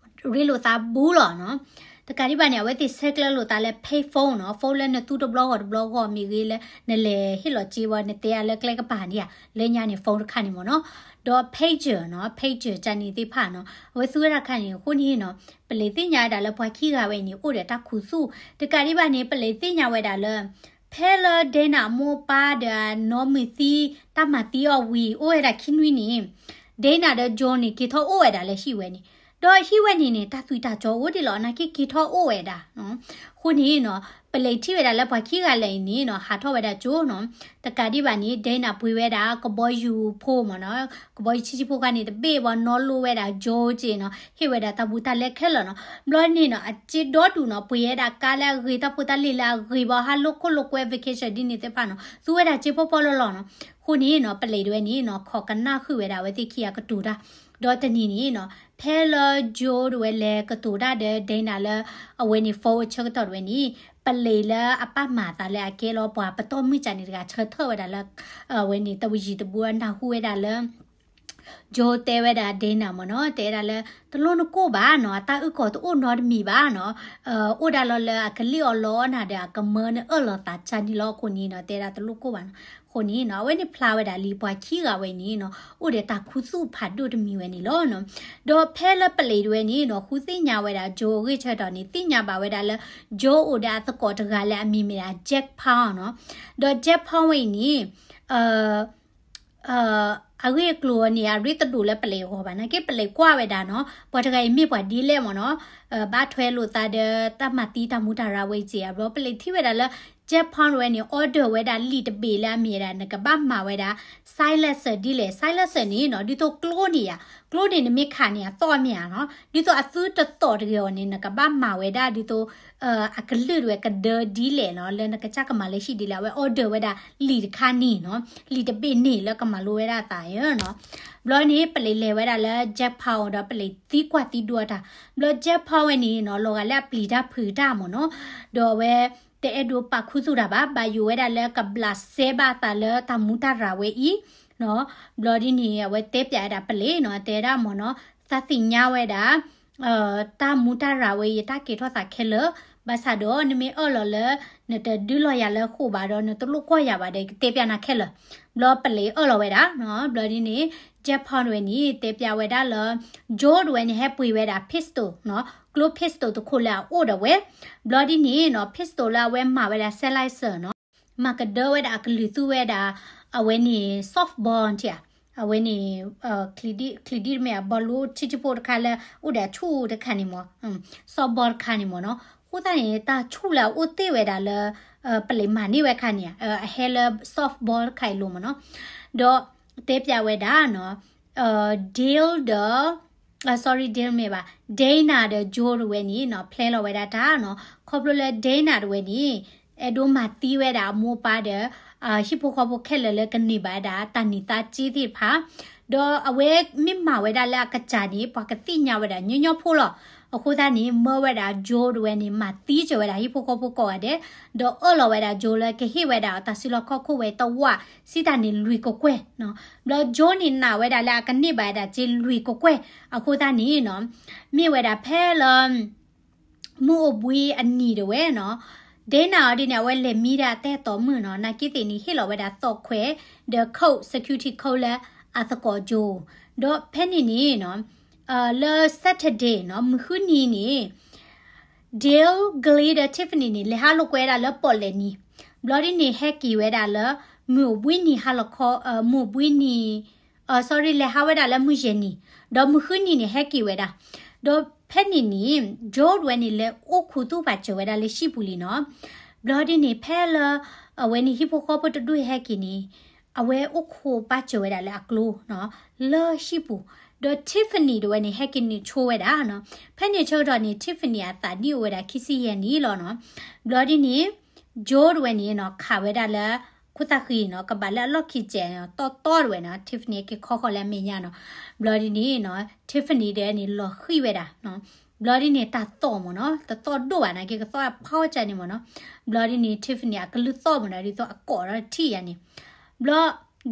ရ့လိာ်သးဘူးလီၤနီၤ. တကးဒံးဘၣ်န့ၣ် အဝဲသ့ၣ်ဆဲးကျၢလိာ်သးလၢ pay phone နီၤ, phone လၢနသူတဘျီဂီၤတဘျီဂီၤမ့ၢ်ဂ့ၤ လၢနလဲၤဟ့ၣ်လီၤစ့ဝဲ နတဲအါလၢကျဲကပၤန့ၣ်ဧါ, လၢညါန့ၣ် phone တခါန့ၣ်မ့ၢ်နီၤ. ဒီး pager နီၤ, pager ကန့ၣ်သ့ၣ်တဖၣ်နီၤ အဝဲသူဝဲဒၣ်တခါန့ၣ်. အဃိန့ၣ်နီၤ ပလံးသ့ၣ်ညါဝဲဒၣ်လၢပှၤခံဂၤဝဲအံၤန့ၣ် အိၣ်ဒီးတၢ်ခူသူၣ်, တကးဒံးဘၣ်န့ၣ် ပလံးသ့ၣ်ညါဝဲဒၣ်လၢ ဖဲလၢ Dana အမိၢ်အပၢ်ဒီးအနီၢ်မုၣ်သံ တၢ်မၤသံအီၤဝံၤ အိၣ်ဝဲဒၣ်ခံနွံန့ၣ် Dana ဒီး Joe န့ၣ် က့ၤထီၣ်အိၣ်ဝဲဒၣ်လၢဟံၣ်ဝဲန့ၣ်, ဒီးဟံၣ်ဝဲန့ၣ်န့ၣ် တၢ်သွံၣ်တၢ်စီအိၣ်ဒံးလီၤ နာ်က့ က့ၤထီၣ်အိၣ်ဝဲဒၣ်. အဃိန့ၣ်နီၤ ပလံးထံၣ်ဝဲဒၣ်လၢပှၤခံဂၤလၢာ်အံၤန့ၣ်နီၤ ဟးထီၣ်ဝဲဒၣ်ကၠိနီၤ. တကးဒံးဘၣ်န့ၣ် Dana ပှ့ၤဝဲဒၣ်ကဘီယူၤဖိမ့ၢ်နီၤ, ကဘီယူၤဆံးဆံးဖိခါန့ၣ် တဘ့ၣ်ဘၣ် နီၣ်လိဝဲဒၣ် Joe က့နီၤ, ဟ့ၣ်ဝဲဒၣ်တၢ်ဘူးတၢ်လဲခဲလၢာ်နီၤ. ဘျီန့ၣ်နီၤ အစ့ဒီဒူၣ်နီၤ ပှ့ၤဝဲဒၣ်ကါလၢအဂ့ၤ တၢ်ဖိတၢ်လံၤလၢအဂ့ၤဘၣ် ဟးလိာ်ခိၣ်လိာ်ကွဲ vacation ဒ်န့ၣ်သ့ၣ်တဖၣ်နီၤ သူဝဲဒၣ်စ့ဖီဖီလီၤလီၤနီၤ. အဃိန့ၣ်နီၤ ပလံးတဝဲန့ၣ်နီၤ ခိးကနၣ်ဃုာ်ဝဲဒၣ်အဝဲသ့ၣ်ခံဂၤကတိၤတၢ်, ဒီးတနံၤန့ၣ်နီၤ ဖဲလၢ Joe တဝဲလဲၤကတိၤတၢ်ဒီး Dana လၢ အဝဲန့ၣ် phone အဆၢကတီၢ်တဝဲန့ၣ် ပလံးလၢအပၢ်မၤသးလၢအကဲလီၤပှၤပတီၢ်မုၢ်ကန့ၣ်တဂၤ ဆၢထၢၣ်ဝဲဒၣ်လၢ အဝဲန့ၣ် တဝံယံၤတဘူး နၢ်ဟူဝဲဒၣ်လၢ Joe တဲဝဲဒၣ် Dana မ့ၢ်နီၤ တဲဒၣ်လၢ တလိၣ်နကိၢ်ဘၣ်နီၤ, အတၢ်အုၣ်ကီၤတအိၣ်နီတမံၤဘၣ်နီၤ, အိၣ်ဒၣ်လီၤလၢအကလံၣ်အီၤလီအီၤနၤဒီး အကမၢနအၢၣ်လီၤသးကန့ၣ်လီၤ. အဃိန့ၣ်နီၤ တဲဒၣ်တလိၣ်ကိၢ်ဘၣ်နီၤ. အဃိန့ၣ်နီၤ အဝဲန့ၣ်ဖျါဝဲဒၣ်လံပှၤခံဂၤဝဲန့ၣ်နီၤ အိၣ်ဒီးတၢ်ခူသူၣ်ဖးဒိၣ်တမံၤဝဲန့ၣ်လီၤနီၤ. ဒီးဖဲလၢပလံးတဝဲန့ၣ်နီၤ ဃုသ့ၣ်ညါဝဲဒၣ် Joe အဂ့ၢ်ဆၢကတီၢ်န့ၣ် သ့ၣ်ညါဘၣ်ဝဲဒၣ်လၢ Joe အိၣ်ဒီးအသကိးတဂၤလၢအမံၤမ့ၢ်ဒၣ် Jack Pound နီၤ. ဒီး Jack Pound ဝဲအံၤန့ၣ် အဂ့ၢ်အကျိၤန့ၣ် အရ့တဒိၣ်လၢပလံးအဂီၢ်ဘၣ် နာ်က့ ပလံးကွၢ်ဝဲဒၣ်နီၤ ပှၤတဂၤအံၤမ့ၢ်ပှၤဒ်လဲၣ်မ့ၢ်နီၤ, ဘၣ်ထွဲလိာ်သးဒီးတၢ်မၤသံတၢ်မူတၢ်ရၤဝဲအံၤစ့ၢ်ကီး ဘျီပလံးထံၣ်ဝဲဒၣ်လၢ Jack Pound ဝဲန့ၣ် order ဝဲဒၣ်လံာ်တဘ့ၣ်လၢအမ့ၢ်ဝဲဒၣ် နကဘၣ်မၤဝဲဒၣ် silencer ဒ်လဲၣ် silencer န့ၣ်နီၤ ဒ်သိးကျိန့ၣ်ဧါ ကျိန့ၣ်နမ့ၢ်ခးန့ၣ် အသီၣ်မ့ၢ်ဧါနီၤ ဒ်သိးအသုတသီၣ်တဂ့ၤအီၤန့ၣ် နကဘၣ်မၤဝဲဒၣ်ဒ်သိး အကလုာ်တဝဲကဒၢဒ်လဲၣ်နီၤ လၢနကစၢ်ကမၤလၢဟံၣ်ဒ်လဲၣ် အဝဲ order ဝဲဒၣ်လံာ်တခါန့ၣ်နီၤ လံာ်တဘ့ၣ်န့ၣ်လၢကမၤလိဝဲဒၣ်အသးနီၤ. ဘျီန့ၣ် ပလံးလဲၤဝဲဒၣ်လၢ Jack Pound ဒီးပလံးသံကွၢ်သံဒိးတၢ် ဘျီ Jack Pound ဝဲန့ၣ်နီၤ လီၤဂာ်လၢအပျံၤတၢ်ဖုးတၢ်မ့ၢ်နီၤ ဒီးအဝဲ တအဲၣ်ဒိးပာ်ခူသူၣ်တၢ်ဘၣ် ဘၣ်ယိၣ်ဝဲဒၣ်လၢကဘျးစဲဘၣ်အသးလၢတၢ်မူတၢ်ရၤဝဲအံၤ ဘျီဒ်န့ၣ် အဝဲတဲပၠးဝဲဒၣ်ပလံးနီၤ တဲဒၣ်မ့ၢ်နီၤ သးသ့ၣ်ညါဝဲဒၣ် တၢ်မူတၢ်ရၤဝဲအံၤ တၢ်ကဲထီၣ်သးခဲလၢာ် ဘၣ်ဆၣ်ဒီးနမ့ၢ်အၢၣ်လီၤလၢ နတဒုးလီၤယၤလၢဃိာ်ဘၣ်ဒီး နတလိၣ်ကွၢ်ယၤဘၣ်ဒီး ကတဲပၠးနၤခဲလၢာ် ဘျီပလံးအၢၣ်လီၤဝဲဒၣ်နီၤ ဘျီဒ်န့ၣ် Jack Pound ဝဲန့ၣ် တဲပၠးဝဲဒၣ်လၢ Joe တဝဲန့ၣ် ဟဲပှ့ၤဝဲဒၣ် pistol နီၤ ကျိ pistol တခိၣ်လၢအအိၣ်ဒီးဝဲ ဘျီဒ်န့ၣ်နီၤ pistol လၢအဝဲမၤဝဲဒၣ် silencer နီၤ မၤကဒၢဝဲဒၣ်အကလုၢ်သူဝဲဒၣ် အဝဲန့ၣ် softball ထံၣ်ဧါ, အဝဲန့ၣ် ချံဒံၣ်တမ့ၢ် အဘီလူးထံဆၢဖိတခါလၢ အိၣ်ဒီးအဆူၣ်တခါန့ၣ်မ့ၢ် softball တခါန့ၣ်မ့ၢ်နီၤ. အဃိသတးန့ၣ် တၢ်ဆူၣ်လၢအအိၣ်တ့ၢ်ဝဲဒၣ်လၢ ပလဲၤမၤန့ၢ်ဝဲခါန့ၣ် အဟဲလၢ softball တခါအံၤလိၤမ့ၢ်နီၤ. ဒီးတဲပျးဝဲဒၣ် Dale ဒီး sorry, Dale မ့ၢ်ဘၣ် Dana ဒီး Joe တဝဲန့ၣ်နီၤ ဖျဲလီၤဝဲဒၣ်တၢ်နီၤ. ခီဖျိလၢ Dana တဝဲန့ၣ် အဲၣ်ဒိးမၤသံဝဲဒၣ်အမိၢ်အပၢ်ဒီး ဟံၣ်ဖိဃီဖိခဲလၢာ်လၢကန့ၢ်ဘၣ်ဝဲဒၣ်တၢ်န့ၢ်သါစ့သ့ၣ်တဖၣ်, ဒီးအဝဲမ့ၢ်မၤဝဲဒၣ်လၢအကစၢ်န့ၣ် ပှၤကသ့ၣ်ညါဝဲဒၣ်ညီညီဖိလီၤ. အဃိသတးန့ၣ် မၢဝဲဒၣ် Joe တဝဲန့ၣ် မၤသံစၢၤဝဲဒၣ်ဟံၣ်ဖိဃီဖိကိးဂၤဒဲး, ဒီးအၢၣ်လီၤဝဲဒၣ် Joe လၢကဟ့ၣ်ဝဲဒၣ်အီၤတၢ်စုလီၢ်ခီၣ်ခိၣ်ဝဲတဝၢ် စံးတၢ်န့ၣ်လွံၢ်ကကွဲၢ်နီၤ. ဘျီ Joe န့ၣ် နာ်ဝဲဒၣ်လၢအကန့ၢ်ဘၣ်ဝဲဒၣ်စ့လွံၢ်ကကွဲၢ်, အဃိသတးန့ၣ်နီၤ မ့ၢ်ဝဲဒၣ်ဖဲလၢ မုၢ်အိၣ်ဘှံးအနံၤတဝဲနီၤ, Dana အီၤဒ်န့ၣ် အဝဲလဲၤမံဒၣ်အတၢ်အဲၣ်တီမုၣ်နီၤ, နာ်က့သ့ၣ်န့ၣ် ဟ့ၣ်လီၤဝဲဒၣ်သီၣ်ခွဲး ဒီး coat, security coat လၢအသကိး Joe, ဒီးဖဲန့ၣ်န့ၣ်နီၤ လၢ Saturday နီၤ မုၢ်ဃုနံၤန့ၣ် Dale, Glee ဒီး Tiffany န့ၣ် လဲၤဟးလိာ်ကွဲဒၣ်လၢပီၣ်လဲၣ်နံၤ, ဘျီဒ်န့ၣ် ဟဲက့ၤဝဲဒၣ်လၢ မုၢ်အိၣ်ဘှံးနံၤဟါလီၤခီ, မုၢ်အိၣ်ဘှံးနံၤ sorry, လဲၤဟးဝဲဒၣ်လၢမုၢ်ယဲၢ်နံၤ, ဒီးမုၢ်ဃုနံၤန့ၣ် ဟဲက့ၤဝဲဒၣ်, ဒီးဖဲန့ၣ်န့ၣ် Joe တဝဲန့ၣ် လဲၤအိၣ်ခူသူၣ်ပာ်စၢၤဝဲဒၣ်လၢဟံၣ်ပူၤလံနီၤ. ဘျီဒ်န့ၣ် ဖဲလၢ အဝဲန့ၣ်ဟံၣ်ဖိဃီဖိတဒူၣ်ဟဲက့ၤန့ၣ် အဝဲအိၣ်ခိးပာ်စၢၤဝဲဒၣ်လၢအကျိနီၤ လၢဟံၣ်ပူၤ, ဒီး Tiffany တဝဲန့ၣ် ဟဲက့ၤနုာ်ဆိဝဲဒၣ်နီၤ. ဖဲန့ၣ်ဆၢကတီၢ်န့ၣ် Tiffany အသးနံၣ်အိၣ်ဝဲဒၣ်ခံဆံယဲၢ်နံၣ်လီၤနီၤ. ဘျီဒ်န့ၣ် Joe တဝဲန့ၣ်နီၤ ခးဝဲဒၣ်လၢ ခိၣ်သၣ်ဃံနီၤ ကဘၣ်လၢအလီၢ်ခံကဲးနီၤ တီတီတဝဲနီၤ, Tiffany က့ၤခီဃီၤလၢအမဲာ်ညါနီၤ. ဘျီဒ်န့ၣ်နီၤ Tiffany တဝဲန့ၣ် လီၤဃံၤဝဲဒၣ်နီၤ. ဘျီဒ်န့ၣ် တၢ်သီၣ်မ့ၢ်နီၤ တသီၣ်ဒိၣ်ဘၣ်နာ်က့ ကသီၣ်ဖီကၢန့ၣ်မ့ၢ်နီၤ. ဘျီဒ်န့ၣ် Tiffany အကလုၢ်သီၣ်မ့ၢ်နီၤ ဒ်သိးအကိးဒီးထံၣ်ယၤန့ၣ်. ဘျီ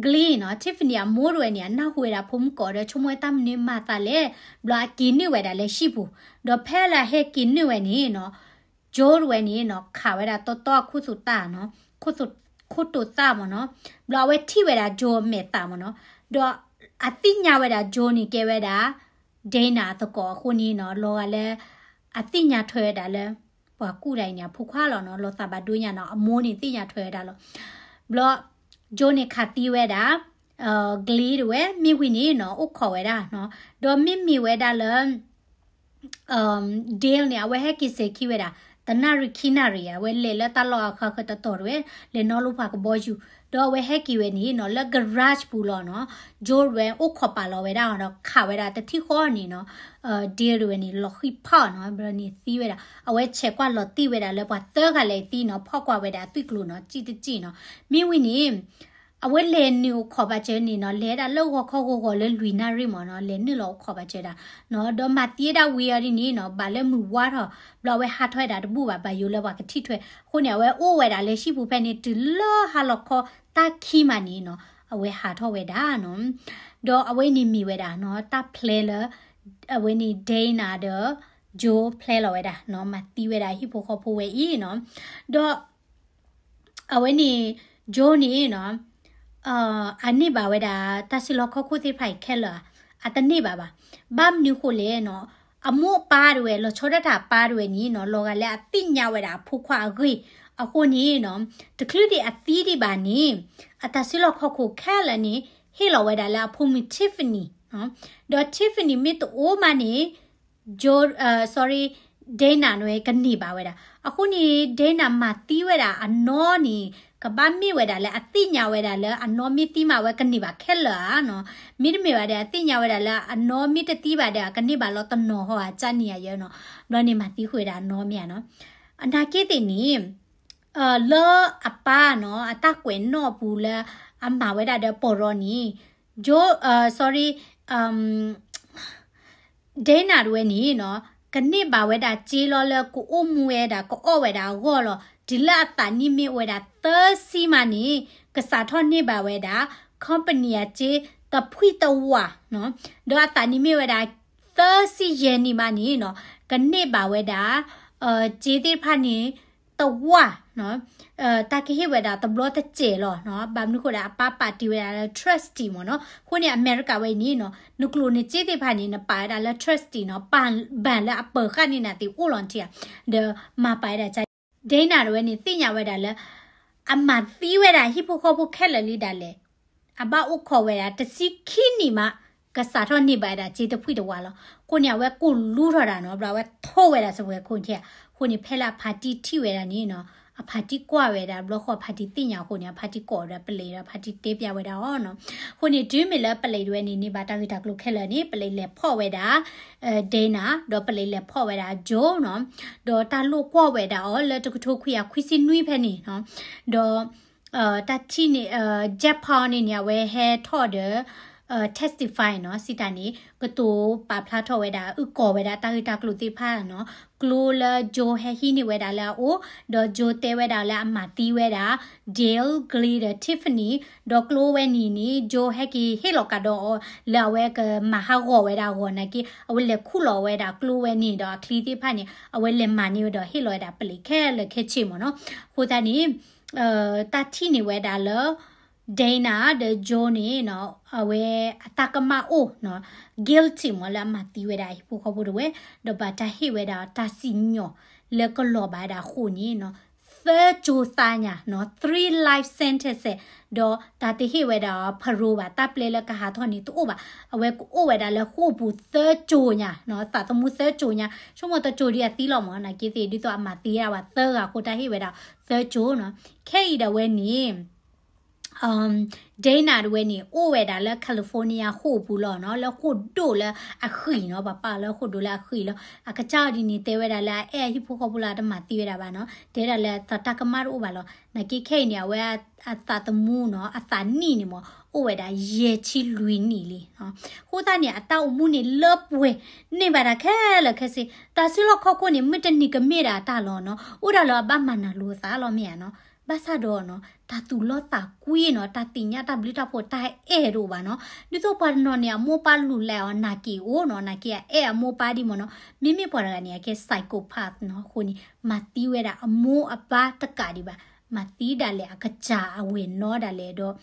Glee နီၤ Tiffany အမိၢ်တဝဲန့ၣ် အနၢ်ဟူဝဲဒၣ်ဖိမုၣ်ကိးဒီး ဆိကမိၣ်ဝဲတၢ်မနုၤမၤသးလဲၣ်, ဘျီအက့ၤနုာ်ဝဲဒၣ်လၢဟံၣ်ပူၤ, ဒီးဖဲလၢအဟဲက့ၤနုာ်ဝဲန့ၣ်နီၤ Joe တဝဲန့ၣ်နီၤ ခးဝဲဒၣ်တီတီအခိၣ်သူၣ်သၣ်နီၤ, ခိၣ်သူၣ်, ခိၣ်တိာ်သၣ်မ့ၢ်နီၤ. ဘျီအဝဲထံၣ်ဝဲဒၣ် Joe အမဲာ်သၣ်မ့ၢ်နီၤ, ဒီးအသ့ၣ်ညါဝဲဒၣ် Joe န့ၣ်ကဲဝဲဒၣ် Dana အသကိးအဃိန့ၣ်နီၤ လီၤဂာ်လၢ အသ့ၣ်ညါထွဲဝဲဒၣ်လၢ ပှၤကူၣ်တၢ်အံၤန့ၣ် အဖိခွါလီၤနီၤ, လီၤသးဘၣ်ဒိညါနီၤ, အမိၢ်န့ၣ် သ့ၣ်ညါထွဲဝဲဒၣ်လီၤ. ဘျီ Joe န့ၣ်ခးသံဝဲဒၣ် Glee တဝဲ မ့ၢ်ဝံၤန့ၣ်နီၤ အိၣ်ခိးဝဲဒၣ်နီၤ, ဒီးမ့မ့ၢ်ဝဲဒၣ်လၢ Dale န့ၣ် အဝဲဟဲက့ၤစဲၤခံဝဲဒၣ် တနၣ်ရံၣ်ခံနၣ်ရံၣ် အဝဲလဲၤလၢတၢ်လီၢ်အဃၣ်ဃၣ်တတီၤတဝဲ လဲၤနီၣ်လိပှၤကဘီယူၤ, ဒီးအဝဲဟဲက့ၤဝဲန့ၣ်နီၤ လၢ garage ပူၤလီၤနီၤ, Joe တဝဲအိၣ်ခိးပာ်လီၤဝဲဒၣ်ဒီးခးဝဲဒၣ်တထံၣ်ဃီန့ၣ်နီၤ, Dale တဝဲန့ၣ် လီၤဃံၤဖးနီၤ, ဘျီန့ၣ်သံဝဲဒၣ်, အဝဲဆဲးကွၢ်လီၤတံၢ်ဝဲဒၣ်လၢပှၤသၢဂၤလဲၤသံနီၤ, ဖီၣ်ကွၢ်ဝဲဒၣ်အသွံၣ်ကျိၤနီၤ, စံၣ်တစံၣ်နီၤ, မ့ၢ်ဝံၤန့ၣ် အဝဲလဲၤနုာ်အိၣ်ခိးပာ်စၢၤန့ၣ်နီၤ, လဲၤဒၣ်လၢဂီၤခီဂီၤဂီၤလၢလွံၢ်နၣ်ရံၣ်မ့ၢ်နီၤ, လဲၤနုာ်လီၤအိၣ်ခိးပာ်စၢၤဒၣ်, ဒီးမၤသံဝဲဒၣ်ဝံၤအီၤဒ်န့ၣ်နီၤ, ဘၣ်လၢမုၢ်ဝါထီၣ်, ဘျီအဝဲဟးထီၣ်ဝဲဒၣ်တဘူၣ်ဘၣ်, ဘၣ်ယိၣ်လၢပှၤကထံၣ်ထွဲ, အဃိန့ၣ် အဝဲအိၣ်ဝဲဒၣ်လၢဟံၣ်ပူၤဖဲန့ၣ် တုၤလၢဟါလီၤခီတၢ်ခံမးန့ၣ်နီၤ, အဝဲဟးထီၣ်ဝဲဒၣ်နီၤ, ဒီးအဝဲန့ၣ်မ့ၢ်ဝဲဒၣ်နီၤ, တၢ်ဖျဲလၢ အဝဲန့ၣ် Dana ဒီး Joe ဖျဲလီၤဝဲဒၣ်နီၤ, မၤသံဝဲဒၣ်ဟံၣ်ဖိဃီဖိဝဲအံၤနီၤ, ဒီး အဝဲန့ၣ် Joe န့ၣ်နီၤ, အန့ၢ်ဘၣ်ဝဲဒၣ် တၢ်စုလီၢ်ခီၣ်ခိၣ်သ့ၣ်တဖၣ်အံၤခဲလၢာ်ဧါ, အတန့ၢ်ဘၣ်ဘၣ်. ဘၣ်မနုၤဃိလဲၣ်နီၤ, အမိၢ်အပၢ်တဝဲ လီၤဆီဒၣ်တၢ်အပၢ်တဝဲန့ၣ်နီၤ, လီၤဂာ်လၢအသ့ၣ်ညါဝဲဒၣ်အဖိခွါအဂ့ၢ်, အဃိန့ၣ်နီၤ, တချုးဒံးအသံဒံးဘၣ်န့ၣ်, အတၢ်စုလီၢ်ခီၣ်ခိၣ်ခဲလၢာ်န့ၣ် ဟ့ၣ်လီၤဝဲဒၣ်လၢအဖိမုၣ် Tiffany နီၤ, ဒီး Tiffany မ့ၢ်တအိၣ်မးန့ၣ် Joe, sorry, Dana န့ၣ် ကန့ၢ်ဘၣ်ဝဲဒၣ်. အဃိန့ၣ် Dana မၤသံဝဲဒၣ်အနီၢ်န့ၣ် ကဘၣ်မ့ၢ်ဝဲဒၣ်လၢအသ့ၣ်ညါဝဲဒၣ်လၢအနီၢ်မ့ၢ်သံမး အဝဲကန့ၢ်ဘၣ်ခဲလၢာ်ဧါနီၤ. မ့တမ့ၢ်ဘၣ်ဒီး အသ့ၣ်ညါဝဲဒၣ်လၢအနီၢ်မ့ၢ်တသံဘၣ်ဒီး အကန့ၢ်ဘၣ်လီၤတနီၤဟီဧါ ကန့ၣ်ဧါယဲနီၤ. ဘျီန့ၣ်မၤသံဃုာ်ဝဲဒၣ်အနီၢ်မ့ၢ်ဧါနီၤ. အနာ်က့သ့ၣ်န့ၣ် လၢအပၢ်နီၤ အတၢ်ကွဲးနီၣ်အပူၤလၢအမၤဝဲဒၣ်ဒီးပီၢ်ရီန့ၣ် Joe, sorry, Dana တဝဲန့ၣ်နီၤ ကန့ၢ်ဘၣ်ဝဲဒၣ်စ့လီၤလၢကအိၣ်မူဝဲဒၣ် ကအီၣ်ဝဲဒၣ်အဂီၢ်လီၤ. တုၤလၢအသးနံၣ်မ့ၢ်အိၣ်ဝဲဒၣ်သၢဆံမးန့ၣ် ကစးထီၣ်န့ၢ်ဘၣ်ဝဲဒၣ် company အစ့တဖှံၣ်တဝးနီၤ. ဒီးအသးနံၣ်မ့ၢ်ဝဲဒၣ်သၢဆံယဲၢ်နံၣ်မးန့ၣ်နီၤ ကန့ၢ်ဘၣ်ဝဲဒၣ် စ့သ့ၣ်တဖၣ်န့ၣ် တဝးနီၤ တၢ်ကဟ့ၣ်ဝဲဒၣ်တဘျီတစဲးလီၤနီၤ. ဘၣ်မနုၤဃိဒီး အပၢ်ပာ်တ့ၢ်ဝဲဒၣ်လၢ trustee မ့ၢ်နီၤ. အဃိန့ၣ် အမဲရကၤဝဲအံၤန့ၣ်နီၤ နကျိၣ်နစ့သ့ၣ်တဖၣ်န့ၣ် နပာ်ဝဲဒၣ်လၢ trustee နီၤ ပာ်ဘၣ်လၢအပၢၤဃာ်န့ၢ်နၤသ့ၣ်အိၣ်လီၤထံဧါ. ဒီးမၤပာ်ဝဲဒၣ် Dana တဝဲန့ၣ် သ့ၣ်ညါဝဲဒၣ်လၢ အမၤသံဝဲဒၣ်ဟံၣ်ဖိဃီဖိခဲလၢာ်လံဒၣ်လဲာ်, အဘၣ်အိၣ်ခိးဝဲဒၣ်တဆံခံနံၣ်မး ကစးထီၣ်န့ၢ်ဘၣ်ဝဲဒၣ်စ့တဖှံၣ်တဝးလီၤ. အဃိန့ၣ် အဝဲကိၢ်လူထီၣ်ဒၣ်နီၤ, ဘျီအဝဲထိဝဲဒၣ်စပွဲခိၣ်ထံး, အဃိန့ၣ် ဖဲလၢအဖါတံၢ်ထံၣ်ဝဲဒၣ်န့ၣ်နီၤ, အဖါတံၢ်ကွၢ်ဝဲဒၣ် ဘျီဃီအဖါတံၢ်သ့ၣ်ညါအဃိန့ၣ် အဖါတံၢ်ကိးဒီးပလံးဒီး အဖါတံၢ်တဲပျးဝဲဒၣ်အီၤနီၤ. အဃိန့ၣ် တုၤမ့ၢ်လၢပလံးတဝဲန့ၣ် န့ၢ်ဘၣ်တၢ်ဂ့ၢ်တၢ်ကျိၤခဲလၢာ်န့ၣ် ပလံးလဲၤဖီၣ်ဝဲဒၣ် Dana ဒီးပလံးလဲၤဖီၣ်ဝဲဒၣ် Joe နီၤ, ဒီးတၢ်လိာ်ကွီၢ်ဝဲဒၣ်အီၤလၢတကထိခွံကယၤခွံဆံနွံဖဲန့ၣ်နီၤ, ဒီး တၢ်ထံၣ်န့ၣ် Jack Paul န့ၣ်န့ၣ် အဝဲဟဲထီၣ်ဒီး testify နီၤ, စံးတၢ်န့ၣ် ကတိၤပာ်ဖျါထီၣ်ဝဲဒၣ် အုၣ်ကီၤဝဲဒၣ်တၢ်ဂ့ၢ်တၢ်ကျိၤသ့ၣ်တဖၣ်နီၤ, ကျိလၢ Joe ဟဲဟံးန့ၢ်ဝဲဒၣ်လၢအအိၣ်, ဒီး Joe တဲဝဲဒၣ်လၢအမၤသံဝဲဒၣ် Dale, Glee ဒီး Tiffany, ဒီးကျိဝဲန့ၣ်န့ၣ် Joe ဟဲက့ၤဟ့ၣ်လီၤကဒီးအီၤ လၢအဝဲကမၤဟးဂီၤဝဲဒၣ်အဂီၢ်နာ်က့ အဝဲလဲၤခူၣ်လီၤဝဲဒၣ်ကျိဝဲန့ၣ်ဒီးအချံသ့ၣ်တဖၣ်န့ၣ် အဝဲလဲၤမၤန့ၢ်ဝဲဒီးဟ့ၣ်လီၤဝဲဒၣ်ပလံးခဲလၢာ်ခဲဆ့မ့ၢ်နီၤ. အဃိသတးန့ၣ် တၢ်ထံၣ်န့ၢ်ဝဲဒၣ်လၢ Dana ဒီး Joe န့ၣ်နီၤ အဝဲအတၢ်ကမၣ်အိၣ်နီၤ, guilty မ့ၢ်လၢအမၤသံဝဲဒၣ်ဟံၣ်ဖိဃီဖိတဝဲ, ဒီးဘၣ်တၢ်ဟ့ၣ်ဝဲဒၣ်တၢ်စံၣ်ညီၣ်လၢကလီၤဘၣ်ဝဲဒၣ်အဃိန့ၣ်နီၤ, သၢကၠိသးညါနီၤ, three life sentence, ဒီးတၢ်တဟ့ၣ်ဝဲဒၣ် parole ဘၣ်, တၢ်ပျဲလၢကဟးထီၣ်န့ၣ်တအိၣ်ဘၣ်, အဝဲကအိၣ်ဝဲဒၣ်လၢဃိာ်ပူၤသၢကၠိညါနီၤ, သးသမူသၢကၠိညါ, ဆိကမိၣ်တကၠိဒ်အသံလီၤမ့ၢ် နာ်က့သ့ၣ် ဒ်သိးအမၤသံဝဲဒၣ်သၢဂၤအဃိ တၢ်ဟ့ၣ်ဝဲဒၣ်သၢကၠိနီၤ. ခဲအံၤဒၣ်ဝဲန့ၣ် Dana တဝဲန့ၣ် အိၣ်ဝဲဒၣ်လၢ California ဃိာ်ပူၤလီၤနီၤ, လၢဃိာ်ဒိၣ်လၢအဃံၣ်နီၤ, ပှၤပာ်လၢဃိာ်ဒိၣ်လၢအဃံၣ်လီၤ. အကစၢ်အီၤဒ်န့ၣ် တဲဝဲဒၣ်လၢအအဲၣ်အဟံၣ်ဖိဃီဖိလၢအတမၤသံဝဲဒၣ်ဘၣ်နီၤ, တဲဒၣ်လၢအသးတၢ်ကမၣ်တအိၣ်ဘၣ်လီၤ. နာ်က့ခဲအံၤန့ၣ် အဝဲအသးသမူနီၤ, အသးနံၣ်န့ၣ်မ့ၢ် အိၣ်ဝဲဒၣ်ယဲၢ်ဆံလွံၢ်နံၣ်လံနီၤ. အဃိသတးန့ၣ် အတၢ်အိၣ်မူန့ၣ်လၢပှဲၤန့ၢ်ဘၣ်ဒၣ်ခဲလၢာ်ခဲဆ့, တၢ်စုလီၢ်ခီၣ်ခိၣ်န့ၣ် မုၢ်တနံၤကမ့ၢ်ဒၣ်အတၢ်လီၤနီၤ, အိၣ်ဒၣ်လၢအဘၣ်မၤနၢၤလိာ်အသးလီၤမ့ၢ်ဧါနီၤ. ဘၣ်ဆၣ်ဒီးနီၤ တၢ်သူၣ်လီသးကွံနီၤ, တၢ်သ့ၣ်ညါတၢ်ဘျုးတၢ်ဖှိၣ် တၢ်အဲၣ်တအိၣ်ဘၣ်နီၤ. ဒ်သိးပှၤတနီၤန့ၣ် အမိၢ်ပၢ်လူၤလဲအီၤ နာ်က့အိၣ်နီၤ, နာ်က့အအဲၣ်အမိၢ်ပၢ်ဒ်မ့ၢ်နီၤ, မ့မ့ၢ်ပှၤတဂၤန့ၣ် အကဲ psychopath နီၤ, အဃိန့ၣ် မၤသံဝဲဒၣ်အမိၢ်အပၢ်တကးဒံးဘၣ်, မၤသံဒၣ်လဲာ်အကစၢ်အဝဲၢ်နီၤဒၣ်လဲာ်ဒီး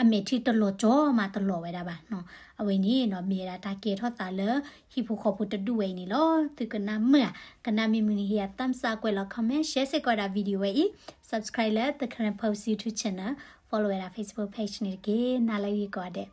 အမဲာ်ထံတလီၤကၠီမးတလီၤဝဲဒၣ်ဘၣ်နီၤ. အဝဲန့ၣ်နီၤ မ့ၢ်ဝဲဒၣ်တၢ်ကဲထီၣ်သးလၢ ဟံၣ်ဖိဃီဖိတဒူၣ်ဝဲအံၤန့ၣ်လီၤ. သုကနၣ်မုာ်ဧါ, ကနၣ်မ့ၢ်မုာ်န့ၣ် ဟ့ၣ်ယၤ thumbs up ကွဲးလီၤ comment, share စ့ၢ်ကီးဝဲဒၣ် video ဝဲအံၤ, subscribe လၢ The Karen Post YouTube channel, follow ဝဲဒၣ် Facebook page န့ၣ်တက့ၢ်. နၤလၢဂ့ၤကိးဂၤဒဲး.